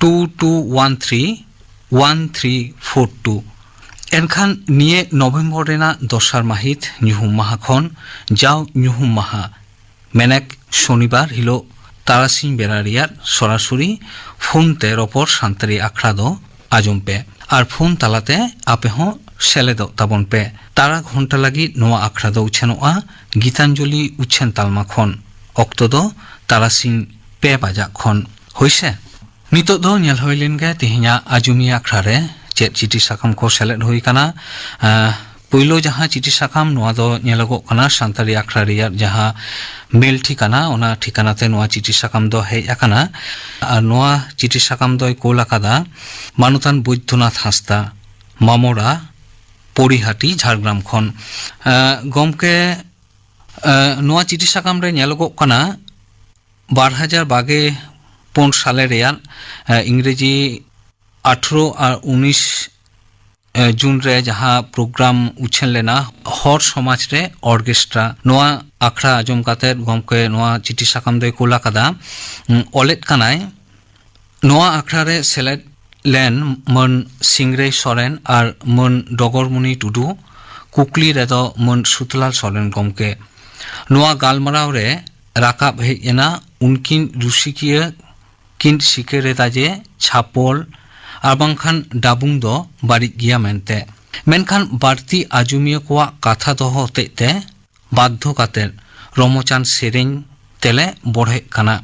two two one three one three four two. ᱮᱱᱠᱷᱟᱱ ᱱᱤᱭᱟᱹ ᱱᱚᱵᱷᱮᱢᱵᱚᱨ ᱨᱮᱱᱟᱜ ᱫᱚᱥᱟᱨ ᱢᱟᱹᱦᱤᱛ ᱧᱩᱦᱩᱢ ᱢᱟᱦᱟ ᱠᱷᱚᱱ ᱡᱟᱣ ᱧᱩᱦᱩᱢ ᱢᱟᱦᱟ ᱢᱮᱱᱮᱠ ᱥᱚᱱᱤᱵᱟᱨ ᱦᱤᱞᱳᱜ ᱛᱟᱨᱟᱥᱤᱧ ᱵᱮᱲᱟ ᱨᱮᱭᱟᱜ ᱥᱚᱨᱟᱥᱚᱨᱤ ᱯᱷᱳᱱ ᱛᱮ ᱨᱚᱯᱚᱲ ᱥᱟᱱᱛᱟᱲᱤ ᱟᱠᱷᱲᱟ ᱫᱚ ᱟᱸᱡᱚᱢ ᱯᱮ ᱟᱨ ᱯᱷᱳᱱ ᱛᱟᱞᱟᱛᱮ ᱟᱯᱮ ᱦᱚᱸ ᱥᱮᱞᱮᱫᱚᱜ ᱛᱟᱵᱚᱱ ᱯᱮ᱾ ᱛᱟᱨᱟ ᱜᱷᱚᱱᱴᱟ ᱞᱟᱹᱜᱤᱫ ᱱᱚᱣᱟ ᱟᱠᱷᱲᱟ ᱫᱚ ᱩᱪᱷᱟᱹᱱᱚᱜᱼᱟ ᱜᱤᱛᱟᱧᱡᱚᱞᱤ ᱩᱪᱷᱟᱹᱱ ᱛᱟᱞᱢᱟ ᱠᱷᱚᱱ᱾ ᱚᱠᱛᱚ ᱫᱚ ᱛᱟᱨᱟᱥᱤᱧ ᱯᱮ ᱵᱟᱡᱟᱜ ᱠᱷᱚᱱ᱾ ᱦᱳᱭ ᱥᱮ? ᱱᱤᱛᱚᱜ ᱫᱚ ᱧᱮᱞ ᱦᱩᱭ ᱞᱮᱱ ᱜᱮ ᱛᱮᱦᱮᱧᱟᱜ ᱟᱡᱚᱢᱤᱭᱟᱹ ᱟᱠᱷᱲᱟ ᱨᱮ ᱪᱮᱫ ᱪᱤᱴᱷᱤ ᱥᱟᱠᱟᱢ ᱠᱚ ᱥᱮᱞᱮᱫ ᱦᱩᱭ ᱟᱠᱟᱱᱟ᱾ ᱮᱸ, ᱯᱩᱭᱞᱩ ᱡᱟᱦᱟᱸ ᱪᱤᱴᱷᱤ ᱥᱟᱠᱟᱢ, ᱱᱚᱣᱟ ᱫᱚ ᱧᱮᱞᱚᱜᱚᱜ ᱠᱟᱱᱟ ᱥᱟᱱᱛᱟᱲᱤ ᱟᱠᱷᱲᱟ ᱨᱮᱭᱟᱜ ᱡᱟᱦᱟᱸ ᱢᱮᱞ ᱴᱷᱤᱠᱟᱱᱟ, ᱚᱱᱟ ᱴᱷᱤᱠᱟᱱᱟ ᱛᱮ ᱱᱚᱣᱟ ᱪᱤᱴᱷᱤ ᱥᱟᱠᱟᱢ ᱫᱚ ᱦᱮᱡ ᱟᱠᱟᱱᱟ᱾ ᱟᱨ ᱱᱚᱣᱟ ᱪᱤᱴᱷᱤ ᱥᱟᱠᱟᱢ ᱫᱚᱭ ᱠᱳᱞ ᱟᱠᱟᱫᱟ ᱢᱟᱱᱚᱛᱟᱱ ᱵᱳᱭᱫᱚᱱᱟᱛᱷ ᱦᱟᱸᱥᱫᱟ, ᱢᱟᱢᱚᱲᱟ, ᱯᱚᱲᱤᱦᱟᱹᱴᱤ, ᱡᱷᱟᱲᱜᱨᱟᱢ ᱠᱷᱚᱱ᱾ ᱮᱸ, ᱜᱚᱢᱠᱮ, ᱮᱸ, ᱱᱚᱣᱟ ᱪᱤᱴᱷᱤ ᱥᱟᱠᱟᱢ ᱨᱮ ᱧᱮᱞᱚᱜᱚᱜ ᱠᱟᱱᱟ, ᱵᱟᱨ ᱦᱟᱡᱟᱨ ᱵᱟᱜᱮ ᱯᱩᱱ ᱥᱟᱞᱮ ᱨᱮᱭᱟᱜ, ᱮᱸ, ᱤᱝᱨᱮᱡᱤ ᱟᱴᱷᱨᱚ ᱟᱨ ᱩᱱᱤᱥ, ᱮᱸ, ᱡᱩᱱ ᱨᱮ ᱡᱟᱦᱟᱸ ᱯᱨᱳᱜᱨᱟᱢ ᱩᱪᱷᱟᱹᱱ ᱞᱮᱱᱟ, ᱦᱚᱲ ᱥᱚᱢᱟᱡᱽ ᱨᱮ ᱚᱨᱜᱮᱥᱴᱨᱟ, ᱱᱚᱣᱟ ᱟᱠᱷᱲᱟ ᱟᱸᱡᱚᱢ ᱠᱟᱛᱮ ᱜᱚᱢᱠᱮ ᱱᱚᱣᱟ ᱪᱤᱴᱷᱤ ᱥᱟᱠᱟᱢ ᱫᱚᱭ ᱠᱳᱞ ᱟᱠᱟᱫᱟ᱾ ᱩᱸ, ᱚᱞᱮᱫ ᱠᱟᱱᱟᱭ, ᱱᱚᱣᱟ ᱟᱠᱷᱲᱟ ᱨᱮ ᱥᱮᱞᱮᱫ ᱞᱮᱱ ᱢᱟᱹᱱ ᱥᱤᱝᱨᱟᱹᱭ ᱥᱚᱨᱮᱱ ᱟᱨ ᱢᱟᱹᱱ ᱰᱚᱜᱚᱨᱢᱩᱱᱤ ᱴᱩᱰᱩ, ᱠᱩᱠᱞᱤ ᱨᱮᱫᱚ ᱢᱟᱹᱱ ᱥᱩᱛᱞᱟᱞ ᱥᱚᱨᱮᱱ ᱜᱚᱢᱠᱮ᱾ ᱱᱚᱣᱟ ᱜᱟᱞᱢᱟᱨᱟᱣ ᱨᱮ ᱨᱟᱠᱟᱵ ᱦᱮᱡ ᱮᱱᱟ, ᱩᱱᱠᱤᱱ ᱨᱩᱥᱤᱠᱤᱭᱟᱹ ᱠᱤᱱ ᱥᱤᱠᱟᱹᱨ ᱮᱫᱟ ᱡᱮ ᱪᱷᱟᱯᱚᱞ ᱟᱨ ᱵᱟᱝᱠᱷᱟᱱ ᱰᱟᱵᱩᱝ ᱫᱚ ᱵᱟᱹᱲᱤᱡ ᱜᱮᱭᱟ ᱢᱮᱱᱛᱮ᱾ ᱢᱮᱱᱠᱷᱟᱱ ᱵᱟᱹᱲᱛᱤ ᱟᱡᱚᱢᱤᱭᱟᱹ ᱠᱚᱣᱟᱜ ᱠᱟᱛᱷᱟ ᱫᱚᱦᱚ ᱦᱚᱛᱮᱡ ᱛᱮ ᱵᱟᱫᱽᱫᱷᱚ ᱠᱟᱛᱮ ᱨᱚᱢᱚᱪᱟᱱ ᱥᱮᱨᱮᱧ ᱛᱮᱞᱮ ᱵᱚᱲᱦᱮᱜ ᱠᱟᱱᱟ᱾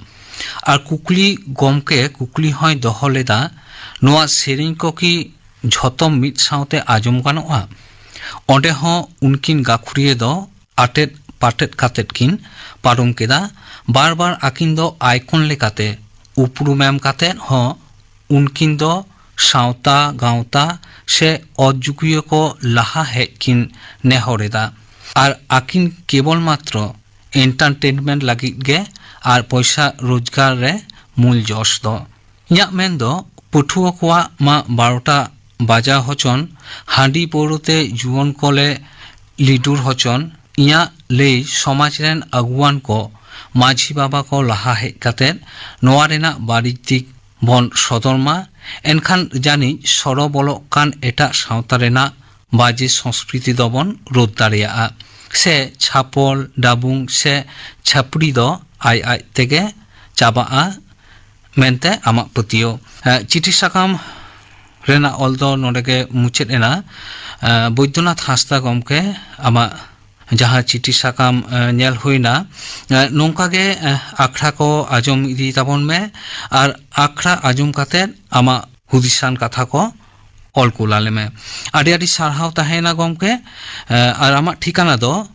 ᱟᱨ ᱠᱩᱠᱞᱤ ᱜᱚᱢᱠᱮ ᱠᱩᱠᱞᱤ ᱦᱚᱸᱭ ᱫᱚᱦᱚ ᱞᱮᱫᱟ, ᱱᱚᱣᱟ ᱥᱮᱨᱮᱧ ᱠᱚ ᱠᱤ ᱡᱷᱚᱛᱚ ᱢᱤᱫ ᱥᱟᱶᱛᱮ ᱟᱸᱡᱚᱢ ᱜᱟᱱᱚᱜᱼᱟ? ᱚᱸᱰᱮ ᱦᱚᱸ ᱩᱱᱠᱤᱱ ᱜᱟᱹᱠᱷᱩᱲᱤᱭᱟᱹ ᱫᱚ ᱟᱴᱮᱫ ᱯᱟᱴᱮᱫ ᱠᱟᱛᱮᱫ ᱠᱤᱱ ᱯᱟᱨᱚᱢ ᱠᱮᱫᱟ᱾ ᱵᱟᱨ ᱵᱟᱨ ᱟᱹᱠᱤᱱ ᱫᱚ ᱟᱭᱠᱚᱱ ᱞᱮᱠᱟᱛᱮ ᱩᱯᱨᱩᱢ ᱮᱢ ᱠᱟᱛᱮᱫ ᱦᱚᱸ ᱩᱱᱠᱤᱱ ᱫᱚ ᱥᱟᱶᱛᱟ ᱜᱟᱶᱛᱟ ᱥᱮ ᱚᱛ ᱡᱩᱠᱤᱭᱟᱹ ᱠᱚ ᱞᱟᱦᱟ ᱦᱮᱡ ᱠᱤᱱ ᱱᱮᱦᱚᱨ ᱮᱫᱟ᱾ ᱟᱨ ᱟᱹᱠᱤᱱ ᱠᱮᱵᱚᱞ ᱢᱟᱛᱨᱚ ᱮᱱᱴᱟᱨᱴᱮᱱᱢᱮᱱᱴ ᱞᱟᱹᱜᱤᱫ ᱜᱮ ᱟᱨ ᱯᱚᱭᱥᱟ ᱨᱳᱡᱽᱜᱟᱨ ᱨᱮ ᱢᱩᱞ ᱡᱚᱥ ᱫᱚ᱾ ᱤᱧᱟᱹᱜ ᱢᱮᱱ ᱫᱚ ᱯᱟᱹᱴᱷᱩᱣᱟᱹ ᱠᱚᱣᱟᱜ ᱢᱟ ᱵᱟᱨᱚᱴᱟ ᱵᱟᱡᱟᱣ ᱦᱚᱪᱚᱱ, ᱦᱟᱺᱰᱤ ᱯᱟᱹᱣᱨᱟᱹ ᱛᱮ ᱡᱩᱣᱟᱹᱱ ᱠᱚᱞᱮ ᱞᱤᱰᱩᱨ ᱦᱚᱪᱚᱱ, ᱤᱧᱟᱹᱜ ᱞᱟᱹᱭ ᱥᱚᱢᱟᱡᱽ ᱨᱮᱱ ᱟᱹᱜᱩᱣᱟᱱ ᱠᱚ ᱢᱟᱹᱡᱷᱤ ᱵᱟᱵᱟ ᱠᱚ ᱞᱟᱦᱟ ᱦᱮᱡ ᱠᱟᱛᱮ ᱱᱚᱣᱟ ᱨᱮᱱᱟᱜ ᱵᱟᱹᱲᱤᱡ ᱫᱤᱠ ᱵᱚᱱ ᱥᱚᱫᱚᱨ ᱢᱟ, ᱮᱱᱠᱷᱟᱱ ᱡᱟᱹᱱᱤᱡ ᱥᱚᱲᱚ ᱵᱚᱞᱚᱜ ᱠᱟᱱ ᱮᱴᱟᱜ ᱥᱟᱶᱛᱟ ᱨᱮᱱᱟᱜ ᱵᱟᱡᱮ ᱥᱚᱝᱥᱠᱨᱤᱛᱤ ᱫᱚᱵᱚᱱ ᱨᱳᱫᱷ ᱫᱟᱲᱮᱭᱟᱜᱼᱟ, ᱥᱮ ᱪᱷᱟᱯᱚᱞ, ᱰᱟᱵᱩᱝ ᱥᱮ ᱪᱷᱟᱹᱯᱲᱤ ᱫᱚ ᱟᱡ ᱟᱡ ᱛᱮᱜᱮ ᱪᱟᱵᱟᱜᱼᱟ ᱢᱮᱱᱛᱮ ᱟᱢᱟᱜ ᱯᱟᱹᱛᱭᱟᱹᱣ᱾ ᱮ, ᱪᱤᱴᱷᱤ ᱥᱟᱠᱟᱢ ᱨᱮᱱᱟᱜ ᱚᱞ ᱫᱚ ᱱᱚᱰᱮ ᱜᱮ ᱢᱩᱪᱟᱹᱫ ᱮᱱᱟ᱾ ᱮ, ᱵᱳᱭᱫᱚᱱᱟᱛᱷ ᱦᱟᱸᱥᱫᱟ ᱜᱚᱢᱠᱮ, ᱟᱢᱟᱜ ᱡᱟᱦᱟᱸ ᱪᱤᱴᱷᱤ ᱥᱟᱠᱟᱢ, ᱮ, ᱧᱮᱞ ᱦᱩᱭᱱᱟ, ᱮ, ᱱᱚᱝᱠᱟ ᱜᱮ, ᱮ, ᱟᱠᱷᱲᱟ ᱠᱚ ᱟᱸᱡᱚᱢ ᱤᱫᱤ ᱛᱟᱵᱚᱱ ᱢᱮ ᱟᱨ ᱟᱠᱷᱲᱟ ᱟᱸᱡᱚᱢ ᱠᱟᱛᱮ ᱟᱢᱟᱜ ᱦᱩᱫᱤᱥᱟᱱ ᱠᱟᱛᱷᱟ ᱠᱚ ᱚᱞ ᱠᱩᱞ ᱟᱞᱮ ᱢᱮ᱾ ᱟᱹᱰᱤ ᱟᱹᱰᱤ ᱥᱟᱨᱦᱟᱣ ᱛᱟᱦᱮᱸᱭᱮᱱᱟ ᱜᱚᱢᱠᱮ, ᱮ, ᱟᱨ ᱟᱢᱟᱜ ᱴᱷᱤᱠᱟᱱᱟ ᱫᱚ